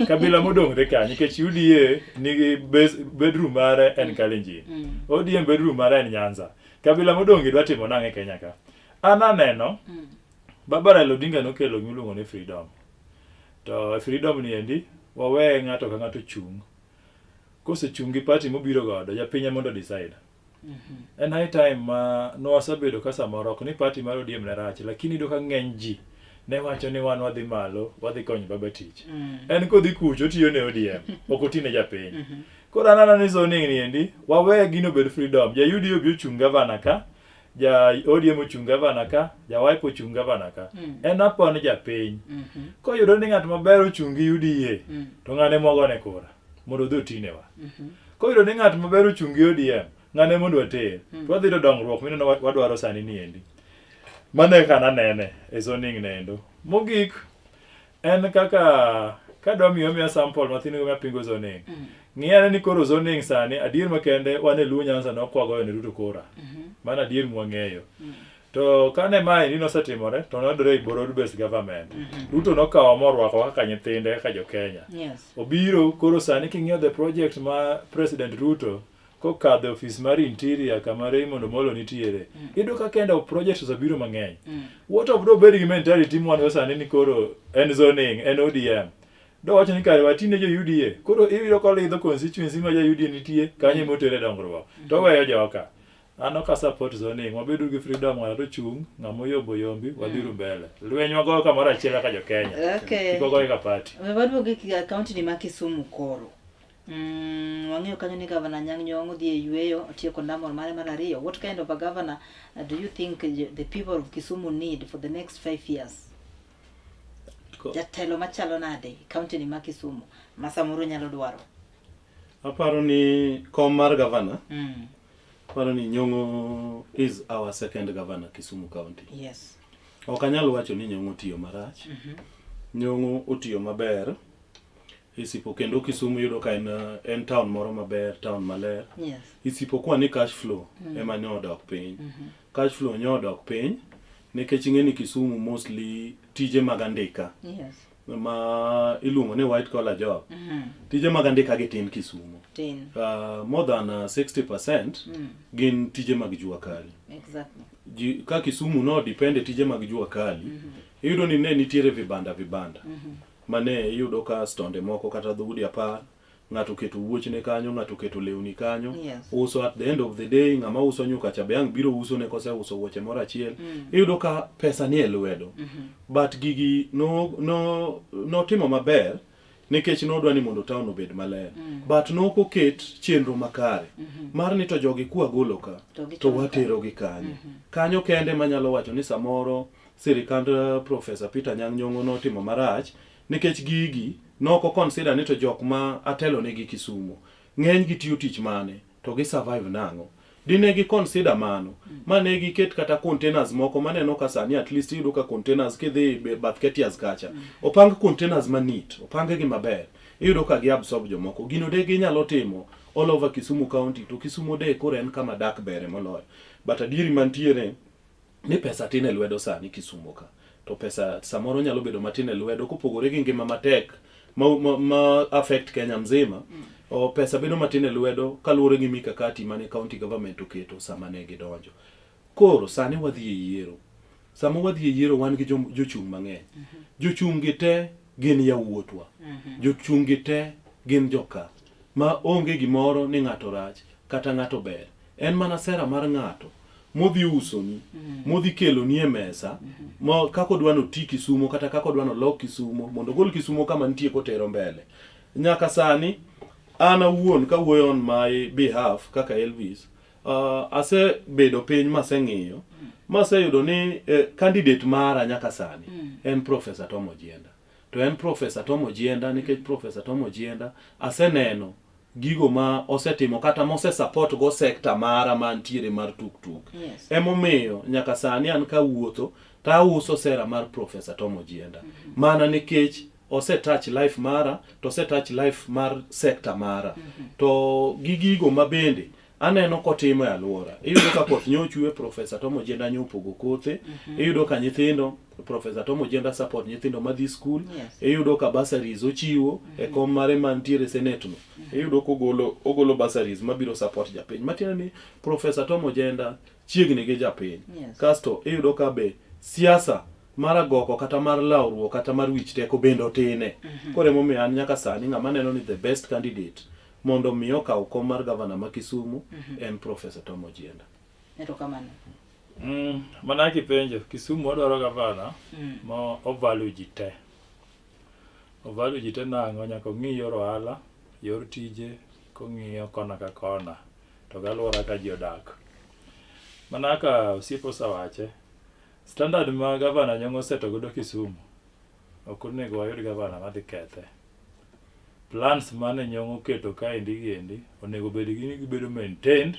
Kabila modong' dhi kanye nikech UDA nigi base, bedroom mare en Kalenjin. ODM bedroom mare en Nyanza. Kabila modong' gi dwa timo nang'e Kenya ka? An aneno Baba Raila Odinga nokelo gima iluongo ni freedom. To e freedom ni endi wawe ng'ato ka ng'ato chung'. Kosechung' gi party mobiro godo, japiny ema mondo decide. En high time ma nwasebedo ka samoro ok ni party mar ODM ne rach, lakini iyudo ka ng'eny ji ne wacho ni wan wadhi malo, wadhi konyo baba tich. En kodhi kucho otiyo ne ODM, ok oti ne japiny. Koro an aneno ni zoning ni endi, wawe gino obed freedom. Ja UDA obi ochung' gavana ka, ja ODM ochung' gavana ka, ja Wiper ochung' gavana ka. En apon japiny. Koyudo ni ng'at maber ochung' gi UDA, to ng'ane mwagone kura mondo odhi otinewa. Koyudo ni ng'at maber ochung' gi ODM, ng'ane mondo water. To wadhi yudo dongruok mineno wadwaro sani ni endi. Mano e kaka nanene e zoning nendo. Mogik, en kaka kadwa miyo miya sample mathin go mapingo zoning. Ng'i ane ni koro zoning sani adier makende wan e Luo Nyanza ne ok wagoyo ne Ruto kura. Mano adier mwang'eyo. To kane maendi nosetimore to noyudore e broad based government. Ruto nokawo morwakowa kaka nyithinde kaka jo Kenya. Obiro koro sani king'iyo the project ma President Ruto kokadho e ofis mar Interior kama Raymond Omolo nitiere, iyudo ka kenda projects osebiro mang'eny. What of dobed gi mentality mwan go sani ni koro en zoning, en ODM. Dowacho ni kare watine jo UDA. Koro iyudo kolidho constituency ma jo UDA nitie, kanyo ema otere dongruok. To oweyo joka. An ok a support zoning, wabedu gi freedom ng'ato ochung', ng'ama oyombo oyombi, wadhiuru mbele. Lweny wagoyo kamoro achiel kaka jo Kenya. Kik wagoye ka party. We waduog e kaunti ni ma Kisumu koro. Wang'eyo kanyo ni Governor Anyang' Nyong'o dhi e yueyo, otieko ndamo mare mar ariyo. What kind of a governor do you think the people of Kisumu need for the next 5 years? Jatelo machalo nade e kaunti ni ma Kisumu ma samoro nyalo dwaro? Aparo ni kom mar governor, aparo ni Nyong'o is our second governor Kisumu County. Ok anyal wacho ni Nyong'o otiyo marach. Nyong'o otiyo maber. Isipo kendo Kisumu yudo ka en town moro maber, town maler. Isipokuwa ni cash flow ema ne odok piny. Cash flow ne odok piny nikech ing'e ni Kisumu mostly tije mag andika. Ma iluongo ni white collar job. Tije mag andika gi tin Kisumu. Tin. More than 60% gin tije mag jua kali. Ka Kisumu no depend e tije mag jua kali, iyudo ni ne nitiere vibanda vibanda. Mane iyudo ka stonde moko kata dhoudi 10, ng'ato oketo wuochne kanyo, ng'ato oketo lewni kanyo, uso at the end of the day, ng'ama uso nyuka cha be ang' biro uso ne kose uso wuoche moro achiel. Iyudo ka pesa ni e lwedo. But gigi notimo maber nikech nodwa ni mondo town obed maler. But nok oket chenro makare mar ni to jogi kwa golo ka to watero gi kanye. Kanyo kende manyalo wacho ni samoro sirikand Professor Peter Anyang' Nyong'o notimo marach nikech gigi noko consider ni to jok ma atelo negi Kisumu ng'eny gi tiyo tich mane to gi survive nang'o. Dine gi consider mano ma ne giket kata containers moko maneno ka sani at least iyudo ka containers kidhi bath Ketias kacha opang containers ma neat, opang gi maber, iyudo ka gi absorb jomoko. Gino de ginyalo timo all over Kisumu County to Kisumu de koro en kama dak bere moloyo. But adieri mantiere ni pesa tin e lwedo sani Kisumu ka. To pesa samoro nyalo bedo matin e lwedo kopogore gi ngima matek ma affect Kenya mzima. O pesa bedo matin e lwedo kaluwore gi mikakati mane county government oketo sama ne gidonjo. Koro sani wadhi e yiero. Sama wadhi e yiero wan gi jochung' mang'eny. Jochung' gi te gin yawuotwa. Jochung' gi te gin joka. Ma onge gimoro ni ng'ato rach kata ng'ato ber. En mana sera mar ng'ato modhi usoni, modhi keloni e mesa, ma kaka odwa noti Kisumo kata kaka odwa nolok Kisumo mondo ogol Kisumo kama nitie kotero mbele. Nyaka sani an awuon kawuoyo on my behalf kaka Elvis, asebedo piny maseng'iyo maseyudo ni candidate mara nyaka sani en Professor Tom Ojienda. To en Professor Tom Ojienda nikech Professor Tom Ojienda aseneno gigo ma osetimo kata mose support go sector mara mantiere mar tuktuk. Emomiyo nyaka sani an kawuotho to auso sera mar Professor Tom Ojienda. Mana nikech ose touch life mara to ose touch life mar sector mara. To gi gigo ma bende aneno kotimo e alwora. Iyudo ka koth nyochwe, Professor Tom Ojienda nyopogo kothe. Iyudo ka nyithindo, Professor Tom Ojienda support nyithindo madhi skul. Iyudo ka bursaries ochiwo e kom mare mantiere Senate no. Iyudo kogolo ogolo bursaries mabiro support japiny. Matiende ni Professor Tom Ojienda chiegni gi japiny. Kasto iyudo ka be siasa mar agoko kata mar lawruok kata mar wich teko bende otine. Koro emomiyo an nyaka sani ng'ama neno ni the best candidate mondo mi okaw kom mar gavana ma Kisumu en Professor Tom Ojienda. Erokamano. Mana kipenjo, Kisumu wadwaro gavana ma ovalue ji te. Ovalue ji te nang'o? Nyaka ong'i yor ohala, yor tije, kong'iyo kona ka kona to gi alwora ka ji odak. Mana kaka osiepa osewache, standard ma gavana Nyong'o oseto godo Kisumu, ok onego wayud gavana madhi kethe. Plans mane Nyong'o oketo kaendi giendi, onego bed ni gibedo maintained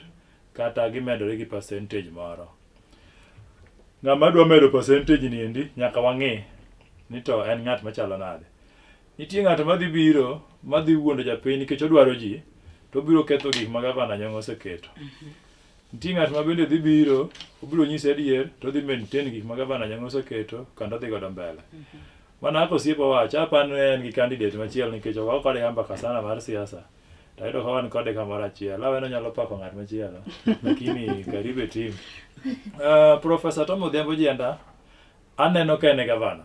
kata gimedore gi percentage moro. Ng'ama dwa medo percentage ni endi nyaka wang'i ni to en ng'at machalo nade. Nitie ng'at madhi biro madhi wuondo japiny nikech odwaro ji to obiro ketho gik ma gavana Nyong'o oseketo. Nitie ng'at ma bende dhi biro obiro nyise adier to odhi maintain gik ma gavana Nyong'o oseketo kendo odhi godo mbele. Mana kaka osiepa owacho, aparo ni en gi candidate machielo nikech ok wakode ga mbaka sana mar siasa. To ayudo ka wan kode kamoro achiel. Aweno onyalo pako ng'at machielo. Lakini karibu e team. Professor Tom Odhiambo Ojienda aneno ka en e gavana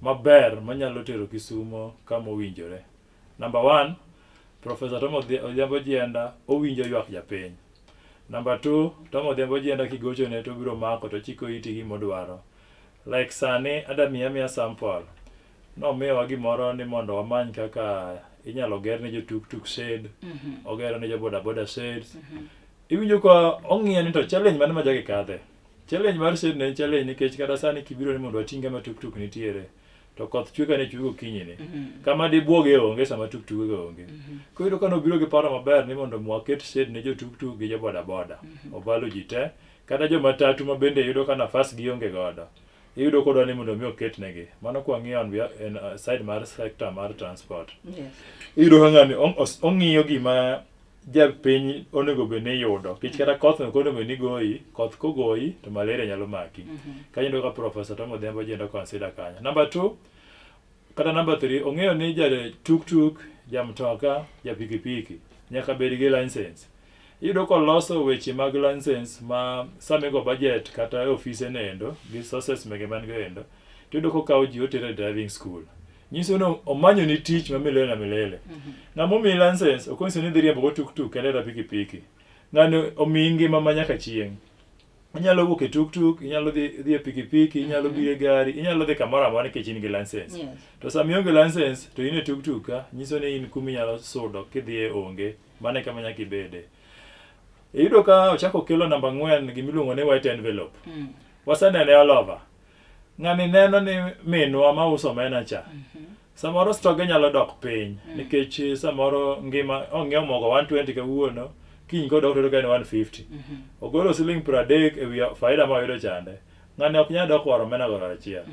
maber manyalo tero Kisumo kama owinjore. Number one, Professor Tom Odhiambo Ojienda owinjo ywak japiny. Number two, Tom Odhiambo Ojienda kigochone to obiro mako to ochiko iti gima odwaro. Like sani ada miyi amiya sample. Nomiyowa gimoro ni mondo wamany kaka inyalo ger ne jo tuk tuk shed, ogero ne jo boda boda sheds. Iwinjo ka ong'iyo ni to challenge mane ma jogi kadhe. Challenge mar shed ne en challenge nikech kata sani kibiro ni mondo wating' kama tuk tuk nitiere to koth chwe kane chwe gokinyi ni. Kama dibuoge onge sama tuk tuk go onge. Koro iyudo ka nobiro gi paro maber ni mondo waket shed ne jo tuk tuk gi jo boda boda. Obalo ji te kata jo matatu ma bende yudo ka nafas gionge godo. Iyudo kodwa ni mondo mi oketnegi. Mano kwang'iyo on en side mar sector mar transport. Iyudo ka ng'ani ong'iyo gima japiny onego bed ni yudo. Nikech kata koth ok onego bed ni goyi, koth kogoyi to malaria nyalo maki. Kanyo iyudo ka Professor Tom Odhiambo Ojienda consider kanyo. Number two, kata number three, ong'eyo ni ja tuk tuk, ja mtoka, ja pikipiki nyaka bed gi license. Iyudo koloso weche mag license ma sama igo budget kata e ofise nendo gi sources mege man go endo, tiyudo kokawo ji otero e driving school. Nyiso ni omanyo ni tich ma milele na milele. Ng'ama omiyi license ok onyiso ni idhi riembo go tuk tuk kende kata pikipiki. Ng'ani omiyi ngima ma nyaka chieng'. Inyalo wuok e tuk tuk, inyalo dhi e pikipiki, inyalo biro e gari, inyalo dhi kamoro amora nikech in gi license. To sama ionge license to in e tuk tuk ka, nyiso ni in kuma inyalo sudo kidhiye onge. Mano e kama nyaka ibede. Iyudo ka ochako okelo namba ang'wen gimiluongo ni white envelope. Wasenene all over. Ng'ani neno ni minwa mauso omena cha. Samoro stoke nyalo dok piny nikech samoro ngima ong'iewo mogo 120 kawuono, kiny kodok to oyudo ka en 150. Ogolo siling 30 ewi faida ma oyudo chande. Ng'ani ok nyal dok waro omena goro achiel.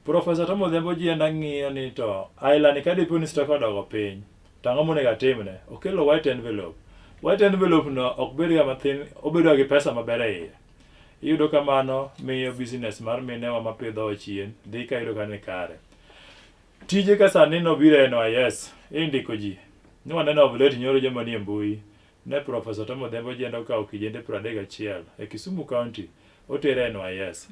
Professor Tom Odhiambo Ojienda ng'iyo ni to aila ni kadipo ni stoke odogo piny, to ang'o monego atimne? Okelo white envelope. White envelope no ok bedga mathin, obedo gi pesa maber e iye. Iyudo ka mano miyo business mar minewa mapidho chien dhi ka iyudo ka ni kare. Tije ka sani nobiro e NYS, indiko ji. Ni waneno of late nyoro joma nie mbui. Ne Professor Tom Odhiambo Ojienda okawo kijende 31 e Kisumu County otere e NYS.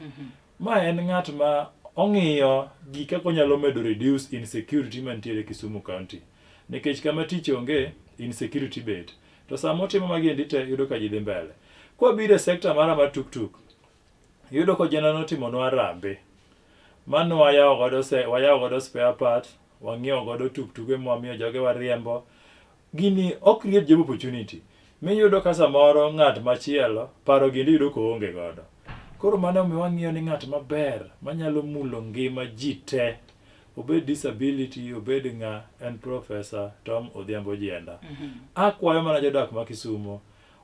Ma en ng'at ma ong'iyo gi kaka onyalo medo reduce insecurity mantiere Kisumu County. Nikech kama tich onge, insecurity bet. To sama otimo magi endi te, yudo ka ji dhi mbele. Kwabiro e sector mara mar tuktuk, yudo ka Ojienda notimonwa harambee. Mano wayawo godo se, wayawo godo spare part, wang'iewo godo tuktuge mwamiyo jogewa riembo. Gini o create job opportunity. Miyudo ka samoro ng'at machielo paro giendi yudo koonge godo. Koro mano omiyo wang'iyo ni ng'at maber manyalo mulo ngima ji te, obed disability, obed ng'a, en Professor Tom Odhiambo Ojienda. Akwayo mana jodak ma Kisumo,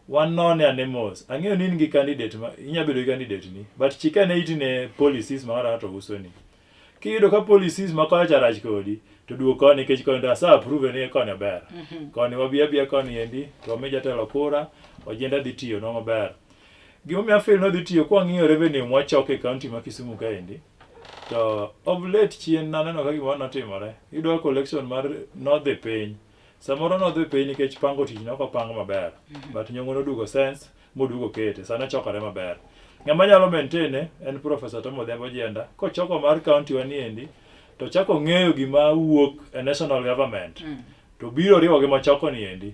wanone ane mos. Ang'eyo ni in gi candidate ma, inya bedo gi candidate ni, but chik ane iti ne policies ma ng'ato ang'ato usoni. Kiyudo ka policies ma kocha rach kodi, to duog koni nikech koni to asa approve ni koni ober. Koni wabi abiya koni endi, to wami jatelo kura, Ojienda dhi tiyo nwa maber. Gimomiyo afeel ni odhi tiyo kwang'iyo revenue mwachoko e county ma Kisumu kaendi, to of late chien naneno ka gimoro notimore. Iyudo ka collection mar nodhi piny. Samoro nodhi piny nikech pango tich ne ok opang maber. But Nyong'o noduogo sense moduogo kete. Sani ochokore maber. Ng'ama nyalo maintain en Professor Tom Odhiambo Ojienda. Kochoko mar county wa niendi, to chako ng'eyo gima wuok e national government. To biro riwo gi mochoko niendi.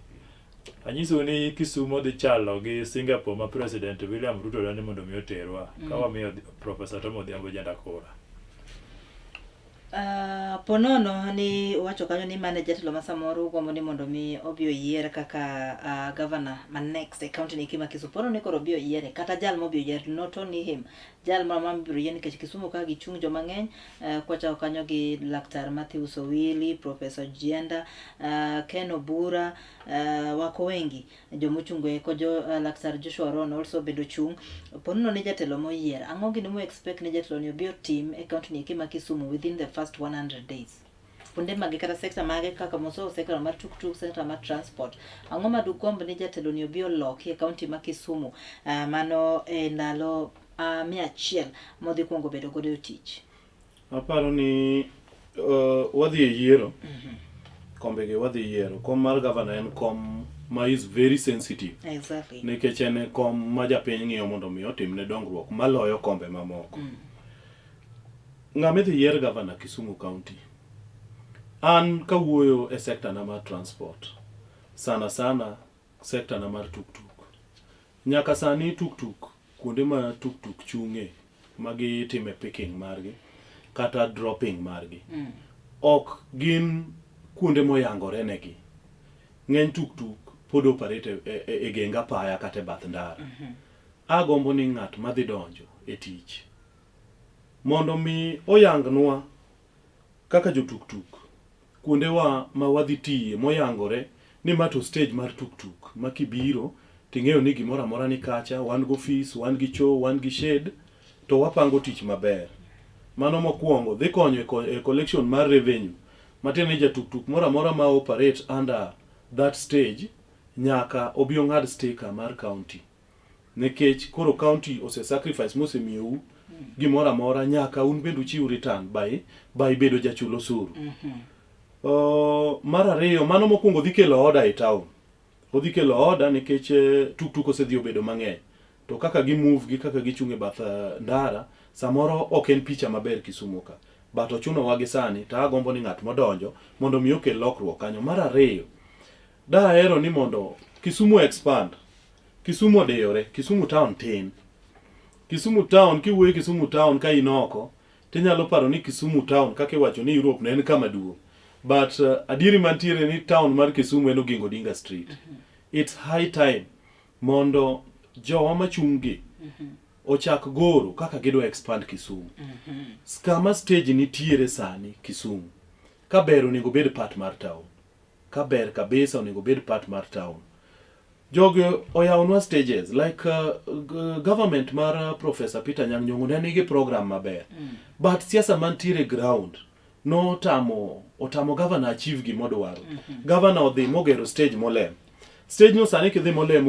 Anyisou ni Kisumo dhi chalo gi Singapore ma President William Ruto dwani mondo mi oterwa. Ka wamiyo Professor Tom Odhiambo Ojienda kura. Ponono ni wacho kanyo ni mane jatelo ma samoro ugombo ni mondo mi obi oyier kaka governor ma next e county ni ma Kisumu. Ponono ni koro obi oyiere kata jal mobi oyier not only him. Jal moro amora mibiro yier nikech Kisumu ka gichung' joma ng'eny kwachako kanyo gi Laktar Matthews Owili, Professor Ojienda, Ken Obura, wako wengi jomochungo eko jo Laktar Joshua Rono also bende ochung'. Ponono ni jatelo moyier, ang'o gini mu expect ni jatelo ni obi otim e county ni eki ma Kisumu within the first 100 days? Kuonde mage kata sector mage kaka moso sector mar tuktuk, sector mar transport. Ang'o ma dugomb ni jatelo ni obi oloki e county ma Kisumu mano e ndalo 100 modhi kuongo bedo godo e tich? Aparo ni wadhi e yiero. Kombegi wadhi yiero. Kom mar gavana en kom ma is very sensitive. Exactly. Nikech en e kom ma japiny ng'iyo mondo mi otimne dongruok maloyo kombe mamoko. Ng'ama idhi yier gavana Kisumu County? An kawuoyo e sector na mar transport, sana sana sector na mar tuktuk. Nyaka sani tuktuk kuonde ma tuktuk chung'e ma gitime picking margi kata dropping margi ok gin kuonde moyangore negi. Ng'eny tuktuk pod operate e geng apaya kata e bath ndara. Agombo ni ng'at madhi donjo e tich mondo mi oyangnwa kaka jotuktuk kuondewa ma wadhi tiye moyangore ni ma to stage mar tuktuk ma kibiro ting'eyo ni gimoro amora ni kacha, wan gi ofis, wan gi choo, wan gi shed to wapango tich maber. Mano mokwongo dhi konyo e collection mar revenue matiende ni jatuktuk moro amora ma operate under that stage nyaka obi ong'ad sticker mar county. Nikech koro county ose sacrifice mosemiyou gimoro amora nyaka un bende uchiw return by bedo jachul osuru. Mar ariyo, mano mokwongo dhi kelo order e town. Odhi kelo order nikech tuktuk osedhi obedo mang'eny. To kaka gi move gi kaka gichung' e bath ndara, samoro ok en picha maber Kisumu ka. But ochunowa gi sani, to agombo ni ng'at modonjo mondo mi okel lokruok kanyo. Mar ariyo, dahero ni mondo Kisumu expand. Kisumu odiyore, Kisumu town tin. Kisumu town, kiwuoyo Kisumu town ka in oko, tinyalo paro ni Kisumu town kaka iwacho ni Europe ne en kama duong'. But adieri mantiere ni town mar Kisumu en Oginga Odinga Street. It's high time mondo jowa machung' gi ochak goro kaka gidwa expand Kisumu. Kama stage nitiere sani Kisumu, ka ber onego bed part mar town. Ka ber kabisa onego bed part mar town. Jogi oyawonwa stages like government mar Professor Peter Anyang' Nyong'o ne nigi program maber. But siasa mantiere ground notamo otamo governor achieve gimodwaro. Governor odhi mogero stage Molem. Stage no sani kidhi Molem,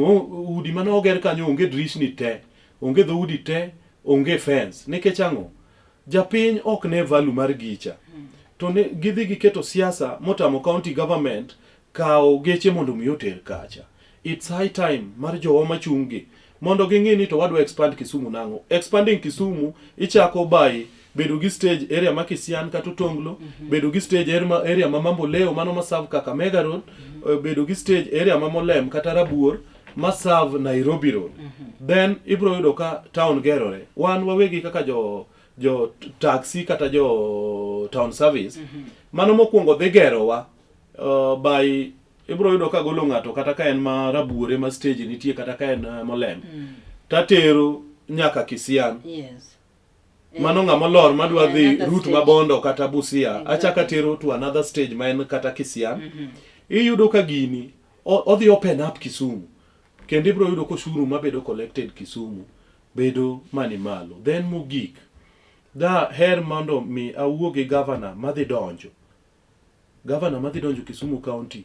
udi mane oger kanyo onge drishni te, onge dhoudi te, onge fence. Nikech ang'o? Japiny ok ne value mar gicha. To ne gidhi giketo siasa motamo county government kawo geche mondo mi oter kacha. It's high time mar jowa machung' gi mondo ging'i ni to wadwa expand Kisumu nang'o. Expanding Kisumu ichako by bedo gi stage area ma Kisian kata Otonglo, bedo gi stage area ma, area ma Mamboleo mano ma serve Kakamega Road, bedo gi stage area ma Molem kata Rabuor ma serve Nairobi Road. Then ibro yudo ka town gerore. Wan wawegi kaka jo jo taxi kata jo town service mano mokwongo dhi gerowa by ibro yudo ka golo ng'ato kata ka en ma Rabuore ma stage nitie kata ka en Molem tatero nyaka Kisian. Mano ng'ama olor madwa dhi Another route stage. ma Bondo kata Busia achaka tero to another stage ma en kata Kisian. Iyudo ka gini odhi open up Kisumu kendo ibro yudo koshuru mabedo collected Kisumu bedo mani malo. Then mogik da her mondo mi awuo gi governor madhi donjo, governor madhi donjo Kisumu County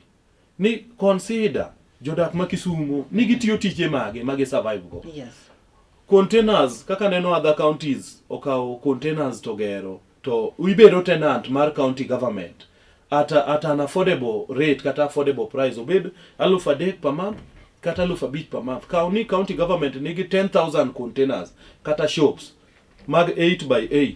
ni consider jodak ma Kisumu ni gitiyo tije mage ma gi survive go. Containers kaka neno other counties okawo containers to gero to ibedo tenant mar county government at an affordable rate kata affordable price, obed 3,000 per month kata 5,000 per month. Kaw ni county government nigi 10,000 containers kata shops mag 8 by 8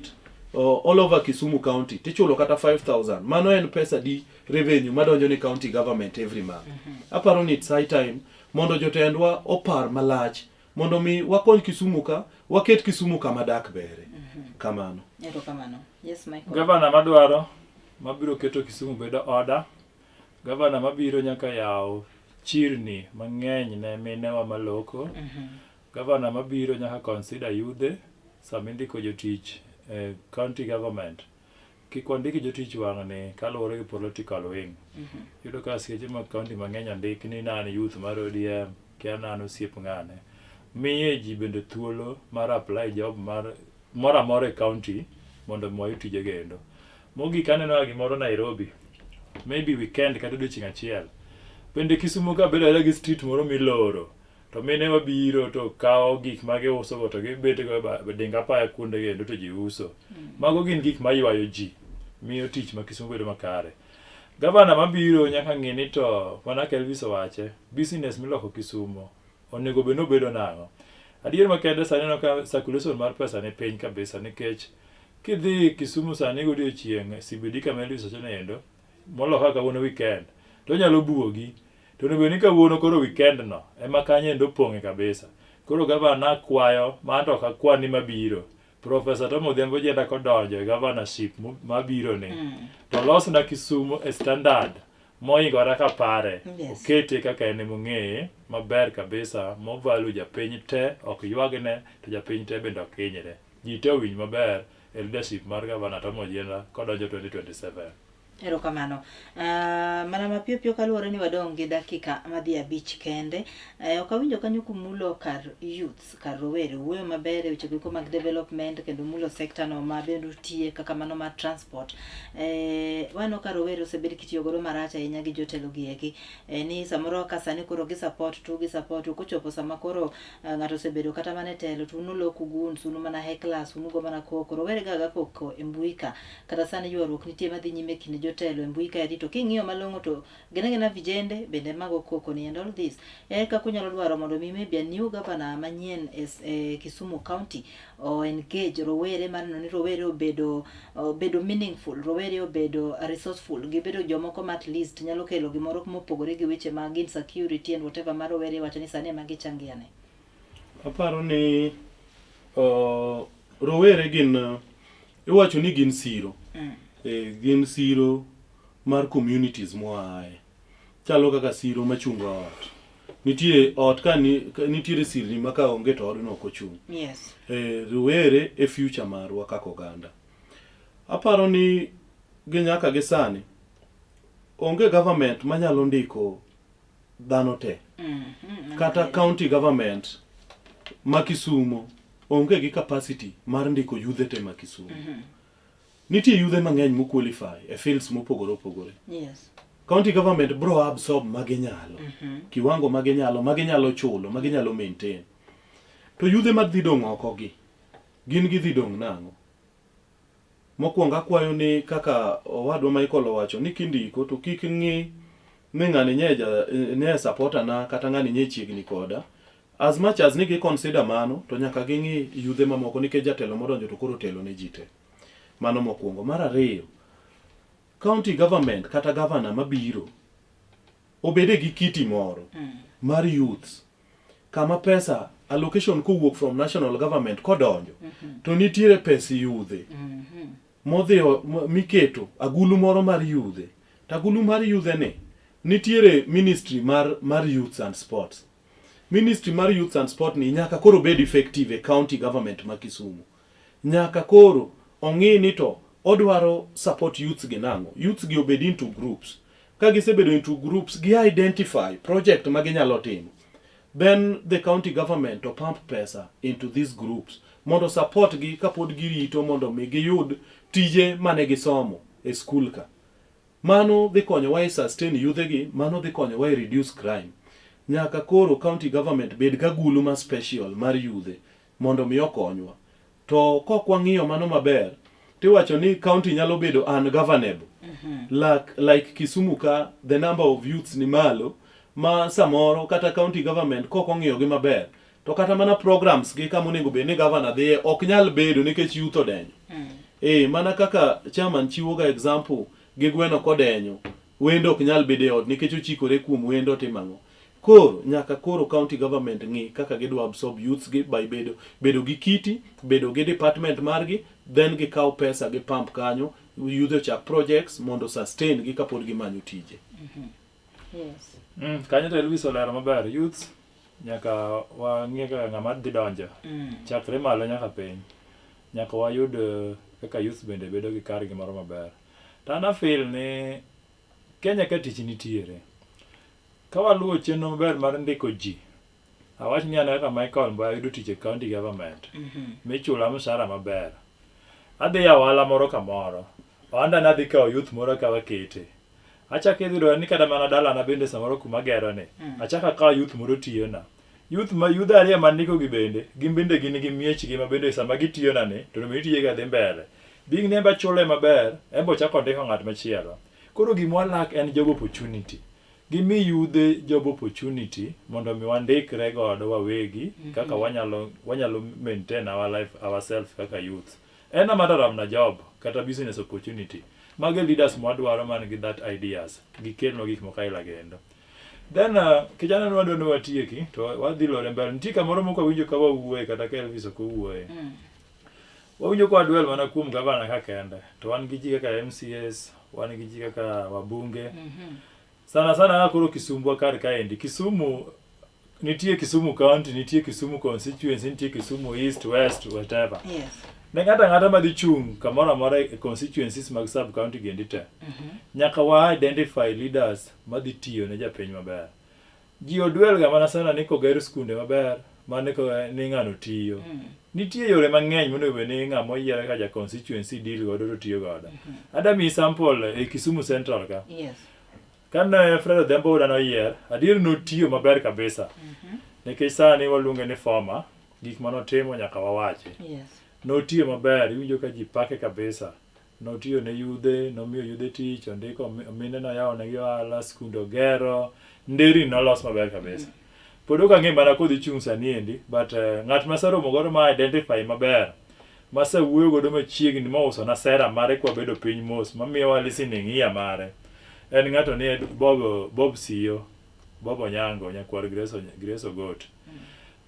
all over Kisumu County, tichulo kata 5000, mano en pesa di revenue madonjo ni county government every month. Aparo ni it's high time mondo jotendwa opar malach mondo mi wakony Kisumu ka waket Kisumu kama dak bere. Kamano. Erokamano. Yes, Michael. Gavana madwaro mabiro keto Kisumu bedo order. Gavana mabiro nyaka yaw chirni mang'eny ne minewa maloko. Gavana mabiro nyaka consider yudhe sama indiko jotich e county government. Kik wandik jotich wang'ni kaluwore gi political wing. Iyudo ka askeche mag county mang'eny ondik ni nan youth mar ODM, kia nan osiep ng'ane. Miye ji bende thuolo mar apply job mar moro amora e county mondo mi wayud tije kendo. Mogik aneno ga gimoro Nairobi, maybe weekend kata odiochieng' achiel. Bende Kisumu ka bedo gi street moro miloro, to mine mabiro to kawo gik ma giuso go to gibet go e dinga apaya kuonde kendo to ji uso. Mago gin gik maywayo ji, miyo tich ma Kisumu bedo makare. Gavana mabiro nyaka ng'i ni to mana kaka Elvis owache, business miloko Kisumo onego bed ni obedo nang'o. Adier makende sani aneno ka circulation mar pesa ni piny kabisa nikech kidhi Kisumu sani godiochieng' CBD kama Elvis wacho ni endo, molo kaka kawuono weekend, to onyalo buogi. To onego bed ni kawuono koro weekend no ema kanyo endo opong'e kabisa. Koro gavana kwayo, ma anto ok akwa ni mabiro. Professor Tom Odhiambo Ojienda kodonjo e governorship mabiro ni, to losna Kisumu e standard moingore kapare. Okete kaka en emong'eye maber kabisa, movalue japiny te, ok ywagne, to japiny te bende ok hinyre. Ji te owinj maber e leadership mar Governor Tom Ojienda kodonjo 2027. Erokamano. Mana mapiyo piyo kaluwore ni wadong' gi dakika madhi 5 kende. Ok awinjo kanyo kumulo kar youths, kar rowere. Wuoyo maber e weche goeko mag development kendo mulo sector no ma bende utiye kaka mano mar transport. Waneno ka rowere osebed kitiyo godo marach ahinya gi jotelo gi eki. Ni samoro ka sani koro gi support tu gi support tu kochopo sama koro ng'ato osebedo kata mana e telo to un uloku goons, un mana hecklers, un ugo mana koko. Rowere ga ga koko e mbui ka. Kata sani ywaruok nitie madhi nyime e kind jotelo e mbui kaeri to king'iyo malong'o to gin agina vijende bende mago koko ni and all this. Ere kaka unyalo dwaro mondo mi maybe a new governor manyien e Kisumu County o engage rowere mar neno ni rowere obedo meaningful, rowere obedo resourceful, gibedo jomoko ma at least nyalo kelo gimoro mopogore gi weche mag insecurity and whatever ma rowere wacho ni sani ema gichangia ne. Aparo ni rowere gin iwacho ni gin siro. Gin siro mar communities moaye. Chalo kaka siro machungo ot. Nitie ot ka nitiere sirni ma ka onge to odno ok ochung'. Rowere e future marwa kaka oganda. Aparo ni gi nyaka gi sani onge government manyalo ndiko dhano te. Kata county government ma Kisumu onge gi capacity mar ndiko yudhe te ma Kisumu. Nitie yudhe mang'eny mo qualify e fields mopogore opogore. County government bro absorb maginyalo. Kiwango maginyalo, maginyalo chulo, maginyalo maintain. To yudhe madhi dong' oko gi, gin gidhi dong' nang'o? Mokwongo akwayo ni kaka owadwa Michael owacho ni kindiko to kik ng'i ni ng'ani nye ja, nye supporter na kata ng'ani nye chiegni koda. As much as ni gi consider mano to nyaka ging'i yudhe mamoko nikech jatelo modonjo to koro telo ne ji te. Mano mokwongo. Mar ariyo, county government kata governor mabiro obede gi kiti moro mar youths kama pesa allocation kowuok from national government kodonjo to nitiere pes yudhe modhi miketo agulu moro mar yudhe to agulu mar yudhe ni nitiere ministry mar youths and sports. Ministry mar youths and sport ni nyaka koro bed effective e county government ma Kisumu. Nyaka koro ong'i ni to odwaro support youths gi nang'o. Youths gi obed into groups. Ka gisebedo into groups, gi identify project ma ginyalo timo. Then the county government to pump pesa into these groups mondo support gi kapod girito mondo mi giyud tije mane gisomo e school ka. Mano dhi konyowa e sustain yudhe gi, mano dhi konyowa e reduce crime. Nyaka koro county government bed gagulu ma special mar yudhe mondo mi okonywa. To kok wang'iyo mano maber, tiwacho ni county nyalo bedo ungovernable. Like Kisumu ka the number of youths ni malo ma samoro kata county government kok ong'iyo gi maber to kata mana programs gi kama onego bed ni governor dhiye ok nyal bedo nikech youth odenyo. Mana kaka chairman chiwo ga example gi gweno kodenyo, wendo ok nyal bedo e ot nikech ochikore kuom wendo timo ang'o. Koro nyaka koro county government ng'i kaka gidwa absorb youths gi by bedo gi kiti, bedo gi department margi, then gikaw pesa gi pump kanyo, youth ochak projects mondo sustain gi kapod gimanyo tije. Yes. Kanyo to Elvis olero maber. Youths nyaka wang'e kaka ng'ama dhi donjo. Chakre malo nyaka piny. Nyaka wayud kaka youth bende bedo gi kargi moro maber. To an afeel ni Kenya ka tich nitiere, ka waluwo chenro maber mar ndiko ji, awach ni an kaka Michael Mboya ayudo tich e county government, michula mshahara maber. Adhi yawo ohala moro kamoro, ohanda ni adhi kawo youth moro akawo akete. Achako idhi yudo ni kata mana dalana bende samoro kuma agero ni, achako akawo youth moro tiyona. Youth ma yudhe ariyo mandiko gi bende, gin bende gin gi miechgi ma bende sama gitiyona ni, to onego tijegi dhi mbele. Being ni embe achule maber, embe ochako ondiko ng'at machielo. Koro gima walak en job opportunity. Gimi yudhe job opportunity mondo mi wandikre godo wawegi kaka wanyalo maintain our life ourselves kaka youth. En a matter of na job kata business opportunity. Mago e leaders mwadwaro man gi that ideas. Gikelnwa gik moko aila kendo. Then kijana ne wadwa ni watieki to wadhi lore mbele. Nitie kamoro mok wawinjo ka wawuoye kata ka Elvis ok owuoye. Wawinjo ka wadwell mana kuom gavana ka kende. To wan gi ji kaka MCAs, wan gi ji kaka wabunge. Sana sana kaka koro Kisumbwa kar kaendi. Kisumu nitie Kisumu County, nitie Kisumu constituency, nitie Kisumu East, West, whatever. Yes. Ne ng'ato ang'ata madhi chung' kamoro amora e constituencies mag sub county gendi te. Nyaka wa identify leaders madhi tiyo ne japiny maber. Ji odwell ga mana sana ni koger skunde maber, mane ko ni ng'ano tiyo. Nitie yore mang'eny monego bed ni ng'ama oyier kaka ja constituency deal godo to tiyo godo. Ada miyi sample e Kisumu Central ka. Yes. Kane Fred Odhiambo Oda noyier, adier notiyo maber kabisa. Nikech sani waluonge ni former, gik manotimo nyaka wawachi. Yes. Notiyo maber, iwinjo ka ji pake kabisa. Notiyo ne yudhe, nomiyo yudhe tich, ondiko mine noyawo negi ohala, skunde ogero, nderni nolos maber kabisa. Pod ok ang'e mana kodhi chung' sani endi, but ng'at maseromo godo ma identify maber, masewuoyo godo machiegni mousona sera mare kwabedo piny mos, mamiyowa listening ear mare, en ng'ato ni Bob Siyo, Bob Onyango, nyakwar Grace Ogot.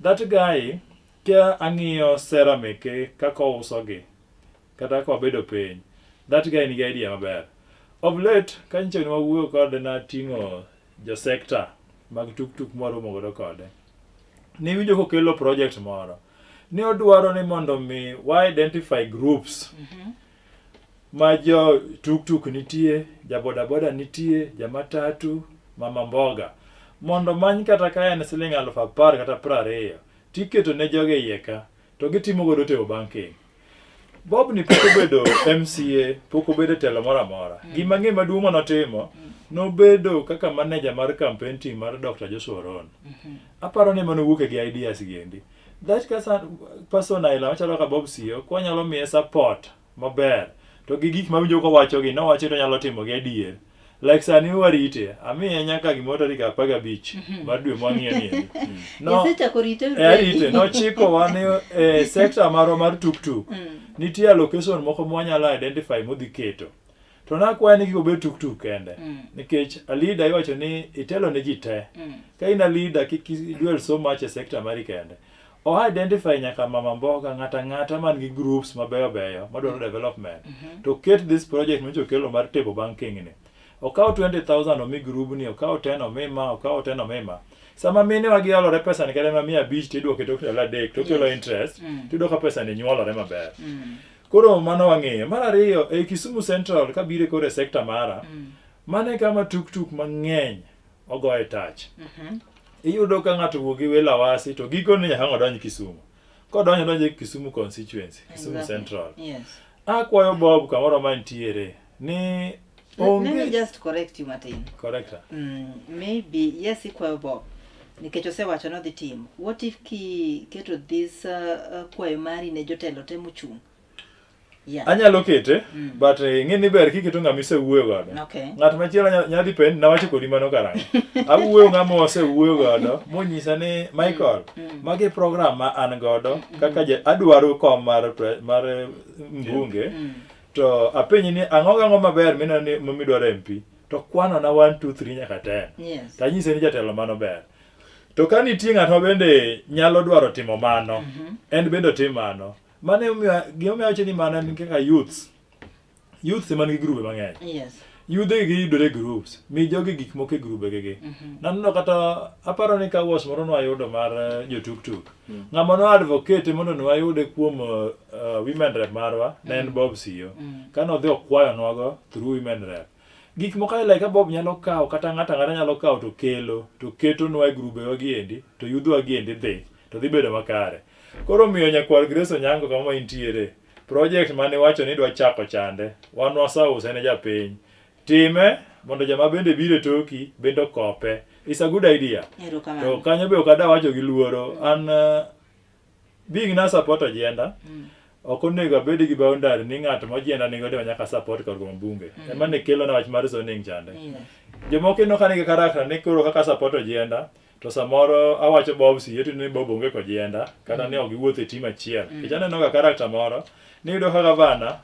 That guy, ka ang'iyo sera meke kaka ousogi, kata ka wabedo piny, that guy nigi idea maber. Of late, ka nyicha ne wawuoyo kode nating'o jo sector mag tuktuk mwaromo godo kode. Niwinjo kokelo project moro. Ni odwaro ni mondo mi wa identify groups ma jo tuktuk nitie, ja bodaboda nitie, ja matatu, mama mboga. Mondo many kata ka en siling 10,000 kata 20 tiketo ne jogi e iye ka to gitimo godo table banking. Bob ni pok obedo MCA, pok obedo e telo moro amora. Gima ng'e maduong' manotimo, nobedo kaka manager mar campaign team mar Dr. Joshua Orono. Aparo ni manowuok gi ideas gi endi. That person aila machalo kaka Bob Siyo, kwanyalo miye support maber, To gi gik mawinjo kowacho gi, nowacho to nyalo timo gi adier. Like sani warite, amiye nyaka gimoro tarik 15 mar dwe mwang'iyo ni endi. No, Isechako rite e arite, nochikowa ni e sector marwa mar tuktuk, nitie allocation moko mwanyalo identify modhi keto. To nakwaye ni kik obed tuktuk kende. Nikech a leader iwacho ni itelo ne ji te. Ka in a leader kik i dwell so much e sector mari kende. O identify nyaka mama mboga ng'ata ng'ata man gi groups mabeyo beyo madwaro development. To ket this project manyocha okelo mar table banking ni. Okaw 20,000 omi grubni, okaw 10 omi ma, okaw 10 omi ma. Sama mine wa giolore pesa ni kata ma 500 tidwoke tok ndalo 3 to okelo interest, tiyudo ka pesa ni nyuolore maber. Koro mano wang'eyo. Mar ariyo, e Kisumu Central kabiro koro e sector mara, mano e kama tuktuk mang'eny ogoye tach. Iyudo ka ng'ato owuok gi welo Awasi to gikone nyaka ang' odonj Kisumu. Kodonjo odonjo e Kisumu constituency, Kisumu Central. Yes. Akwayo Bob kamoro ma entiere ni Let me onge just correct you matin. correct. Maybe yes ikwayo Bob nikech osewacho ni odhi timo. What if kiketo this kwayo mari ne jotelo te mochung'? Yeah. Anyalo kete, but ing'e ni ber kiketo ng'ama isewuoyo godo. Okay. Ng'at machielo nya dhi penji nawacho kodi mano karang'o. Awuoyo ng'ama wasewuoyo godo monyisa ni Michael, magi program ma an godo kaka ja, adwaro kom mar mar mbunge to apenji ni ang'o gang'o maber mineno ni midwaro MP to kwano na 1 2 3 nyaka 10. Yes. To anyise ni jatelo mano ber. To ka nitie ng'at ma bende nyalo dwaro timo mano, en bende otim mano. Mano emomiyo gimomiyo awacho ni mano en kaka youths. Youths ema nigi grube mang'eny. Yes. Yudhe gi yudore e groups. Mi jogi gik moko e grube gi. Naneno kata aparo ni ka was moro nwayudo mar jo tuktuk. Ng'ama no advocate mondo nwayude kuom women rep marwa ne en Bob Siyo. Kane odhi okwayo nwago through women rep. Gik moko aila ka Bob nyalo kawo kata ng'ato ang'ata nyalo kawo to kelo to ketonwa e grubewa gi endi to yudhwa gi endi dhi to dhi bedo makare. Koro omiyo nyakwar Grace Onyango kama intiere, project mane iwacho ni idwa chako chande, wan waseuse ne japiny. Time mondo joma bende biro e toki bende okope. It's a good idea. Erokamano. To kanyo be ok ada wacho gi luoro. An being na support agenda, ok onego abed gi boundary ni ng'at ma ojienda nigodo ema nyaka support kar kuom bunge. Ema ne kelo na wach mar zoning chande. Yes. Jomoko ineno ka nigi character ni koro kaka support ojienda, to samoro awacho Bob siye to ni Bob onge kojienda, kata ni ok giwuotho e team achiel. Nikech aneno ga character moro, ni iyudo ka gavana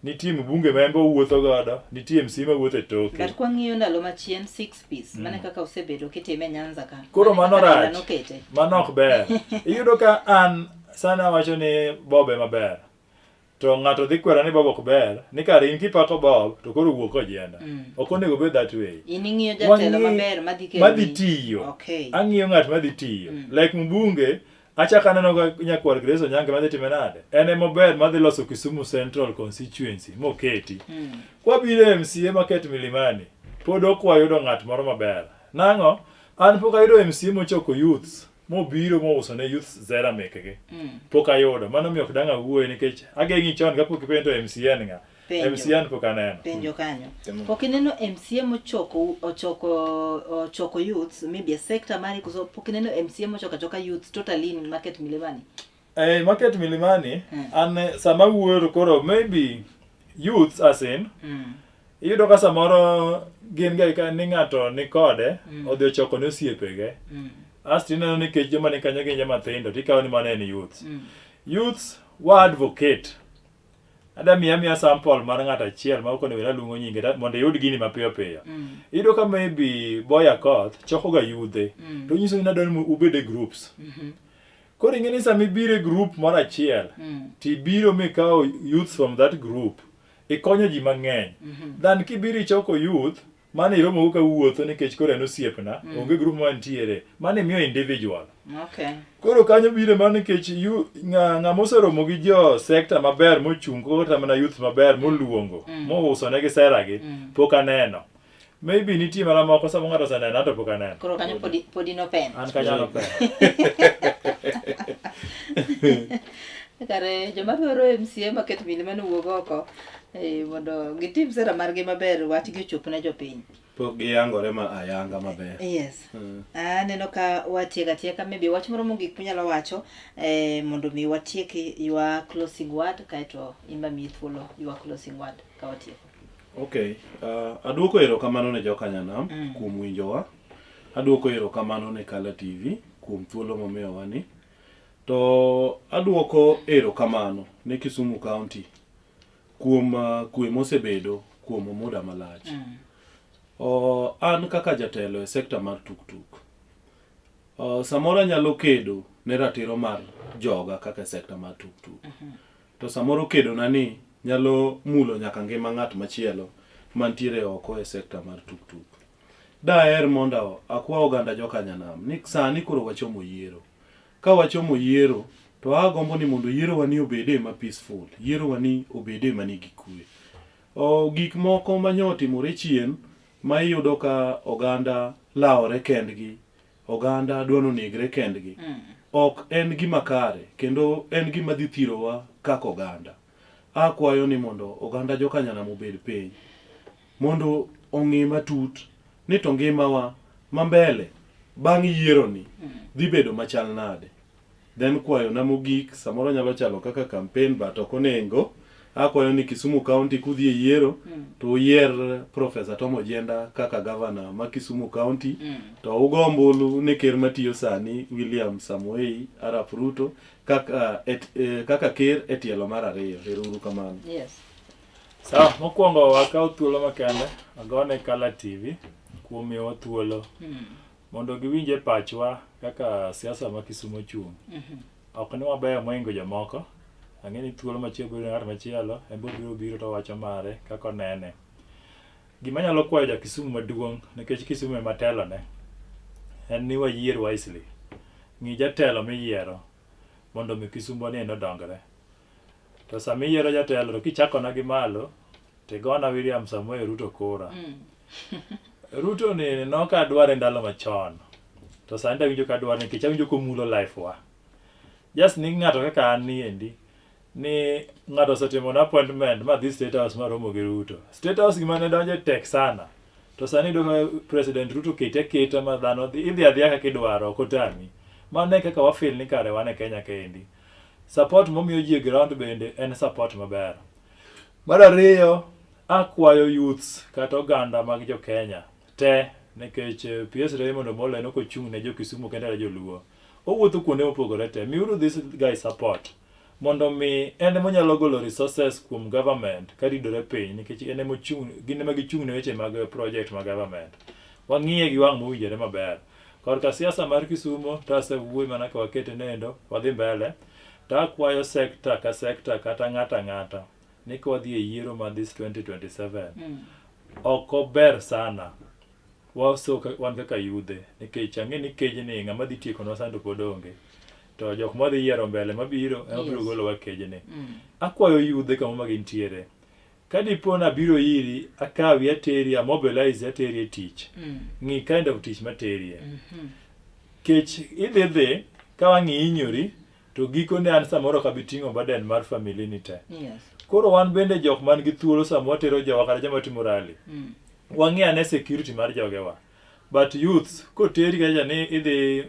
nitie mbunge ma en be owuotho godo, nitie MC ma wuotho e toke. But kwang'iyo ndalo machien six piece, mane kaka osebedo kitime e Nyanza ka. Koro Mane mano kaka Raila rach. nokete. Mano ok ber. Iyudo ka an sani awacho ni Bob ema ber. To ng'ato dhi kwera ni Bob ok ber, ni kare in kipako Bob to koro wuok kojienda. Ok onego bed that way. In ing'iyo jatelo Wang'i- maber madhi kelo madhi ni- tiyo. Okay. Ang'iyo ng'at madhi tiyo. Like mbunge, achako aneno ka nyakwar Grace Onyango madhi time nade. En ema ober madhi loso Kisumu Central Constituency moketi. Kwabiro e MCA maket Milimani, pod ok wayudo ng'at moro maber. Nang'o? An pok ayudo MCA mochoko youths, mobiro mouso ne youths zera mekgi. Pok ayudo. Mano miyo ok dang' awuoye nikech ageng'i chon kapok ipenjo to MCA en ng'a. Penjo. MCA an pok aneno. Penjo kanyo. Pok ineno MCA mochoko ochoko ochoko youths maybe a sector mari koso pok ineno MCA mochoko achoka youths totally in market Milimani. Eh, market Milimani, an sama wuoyo to koro maybe youths as in, iyudo ka samoro gin ga ka ni ng'ato ni kode, odhi ochoko ne osiepege. Asto ineno nikech joma ni kanyo gin joma tindo, tikawo ni mano en youths. Youths wa advocate. Ada miya miya sample mar ng'ato achiel ma ok onego bed ni aluongo nyinge mondo iyud gini mapiyo piyo. Iyudo ka maybe Boy Akoth choko ga yudhe, to onyiso ni adwaro ni ubed e groups. Koro ing'e ni sama ibiro e group moro achiel, tibiro mikawo youths from that group, ikonyo ji mang'eny. Than kibiro ichoko youth, mane iromogo ka uwuotho nikech koro en osiepna, onge group ma ntiere. Mano imiyo individual. Okay. Koro kanyo biro mana nikech ng'ama oseromo gi jo sector maber mochung' kata mana youth maber moluongo, mouso negi sera gi, pok aneno. Maybe nitie mana moko sama ng'ato oseneno, anto pok aneno. Koro kanyo podi nopen. An kanyo an open. Kare joma dwaro MCA maket mine mane owuog oko mondo gitim sera margi maber wachgi ochop ne jopiny. Pok giyangore ma ayanga maber. Yes. Aneno ka watieko atieka maybe wach moro mogik minyalo wacho mondo mi watieki your closing word kaeto in be amiyi thuolo your closing word ka watieko. Okay, aduoko erokamano ne jokanyanam kuom winjowa. Aduoko erokamano ne Kala TV kuom thuolo momiyowa ni. To aduoko erokamano ne Kisumu County kuom kwe mosebedo kuom muda malach. An kaka jatelo e sekta mar tuktuk, samoro anyalo kedo ne ratiro mar joga kaka e sekta mar tuktuk. To samoro kedona ni nyalo mulo nyaka ngima ng'at machielo mantiere oko e sekta mar tuktuk. Daher mondo akwa oganda jokanyanam ni sani koro wachomo yiero. Ka wachomo yiero to agombo ni mondo yierowa ni obede ma peaceful, yierowa ni obede manigi kwe. Gik moko manyo otimore chien ma iyudo ka oganda lawore kendgi, oganda dwa nonegre kendgi, ok en gima kare kendo en gima dhi thirowa kaka oganda. Akwayo ni mondo oganda jokanyanam obed piny mondo ong'i matut ni to ngimawa ma mbele bang' yiero ni dhi bedo machal nade. Then kwayona mogik samoro nyalo chalo kaka campaign but ok onengo. Akwayo ni Kisumu County kudhi e yiero to uyier Professor Tom Ojienda kaka governor ma Kisumu County to ugo ombulu ne ker matiyo sani William Samoei Arap Ruto kaka, kaka ker e tielo mar ariyo. Ero uru kamano. Yes. Sawa, mokwongo wakaw thuolo makende agone Kala TV kuom miyowa thuolo mondo giwinj e pachwa kaka siasa ma Kisumu ochung'. Ok ni wabeyo mohingo jomoko, ang'e ni thuolo machielo biro ng'at machielo en be obiro biro to owacho mare kaka onene. Gima anyalo kwayo ja Kisumu maduong' nikech Kisumu ema telone en ni wayier wisely. Ng'i jatelo miyiero mondo mi Kisumbwa ni odongre. To sama iyiero jatelo to kichakona gi malo tigona William Samoei Ruto kura. Ruto ni noka adware ndalo machon. To sani tawinjo ka adware nikech awinjo komulo life wa. Just ni ng'ato kaka an ni endi ni ng'ato osetimo na appointment ma dhi State House maromo gi Ruto. State House gima ne donje tek sana. To sani iyudo ka President Ruto kete aketa ma dhano dhi idhi adhiya kaka idwaro ok otami. Mano e kaka wa feel ni kare wan e Kenya kaendi. Support momiyo ji e ground bende en support maber. Mar ariyo, akwayo youths kata oganda mag jo Kenya te nikech PS Raymond Omolo en ok ochung' ne jo Kisumu kende kata joluo. Owuotho kuonde mopogore te. Miuru this guy support mondo mi en ema onyalo golo resources kuom government ka ridore piny nikech en ema ochung' gin ema gichung' ne weche mag project mag government. Wang'iye gi wang' mowinjore maber. Korka siasa mar Kisumo to asewuoyo mana ka wakete nendo wadhi mbele to akwayo sector ka sector kata ng'ato ang'ata ni ka wadhi e yiero ma this 2027 ok ober sana waso wan kaka yudhe nikech ang'e ni kejni ng'ama dhi tiekonwa sani to pod onge to jok madhi yiero mbele mabiro ema biro Yes. golowa kejni. Akwayo yudhe kama ma gintiere ka dipo nabiro iri akawi ateri a mobilize ateri e tich ng'i kind of tich materie kech idhi dhi ka wang' ihinyori to gikone an samoro ok abi ting'o burden mar family ni te Yes. koro wan bende jok man gi thuolo sama watero jowa kata joma timo rally wang'i ane security mar jogewa but youths koteri kacha ni idhi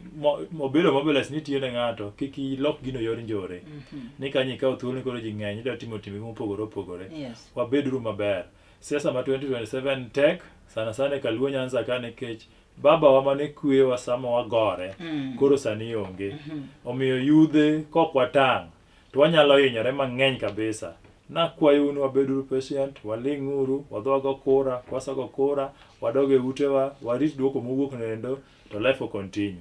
obedo mobilize ni itiyo ne ng'ato kik ilok gino yor njore ni kanyo ikawo thuolo ni koro ji ng'eny idwa timo timbe mopogore opogore Yes. wabeduru maber siasa ma 2027 tek sana sana e kaluo nyanza ka nikech baba wa mane kwewa sama wagore koro sani onge omiyo yudhe kok watang' to wanyalo hinyore mang'eny kabisa. Nakwayou ni wabeduru patient, waling'uru, wadhi wago kura, kwasego kura, wadog e utewa, warit duoko mowuok noendo, to life will continue.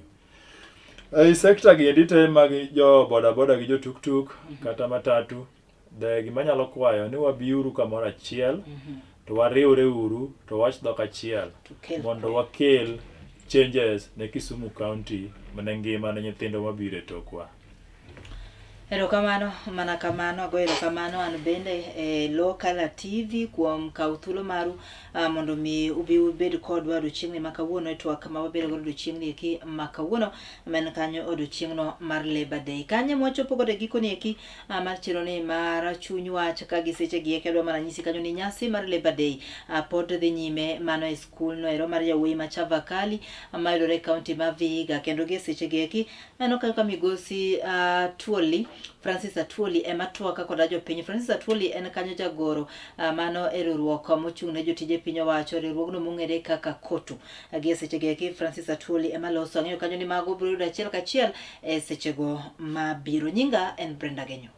Ei sector gi endi te mag jo boda boda gi jo tuktuk kata matatu, de gima anyalo kwayo ni wabiuru kamoro achiel, to wariwre uru, to wach dhok achiel, Tukel mondo kwe. wakel changes ne Kisumu County ne ngima ne nyithindo mabiro e tokwa. Erokamano mana kamano, agoyo erokamano an bende e lo Kala TV kuom kawo thuolo maru uh, mondo mi ubi ubed kodwa odiochieng'ni ma kawuono e twak ma wabedo godo odiochieng'ni eki ma kawuono ma en kanyo odiochieng'no mar Labor Day. Kanyo ema wachopo godo e gikoni eki uh, mar chenro ni mar chuny wach ka gi seche gi eki adwa mana nyisi kanyo ni nyasi mar Labor Day uh, pod dhi nyime mano e skul no ero mar yawuoyi ma Chavakali mayudore e kaunti ma Vihiga kendo gi e seche gi eki Aneno kanyo ka migosi Atwoli, Francis Atwoli ema twak koda jopiny. Francis Atwoli en kanyo jagoro uh, mano e riwruok mochung' ne jotije piny owacho, riwruogno mong'ere kaka KOTU. Uh, gi e sechego eki Francis Atwoli ema loso. Ang'eyo kanyo ni mago biro yudo achiel kachiel e sechego mabiro. Nyinga en Brenda Genyo.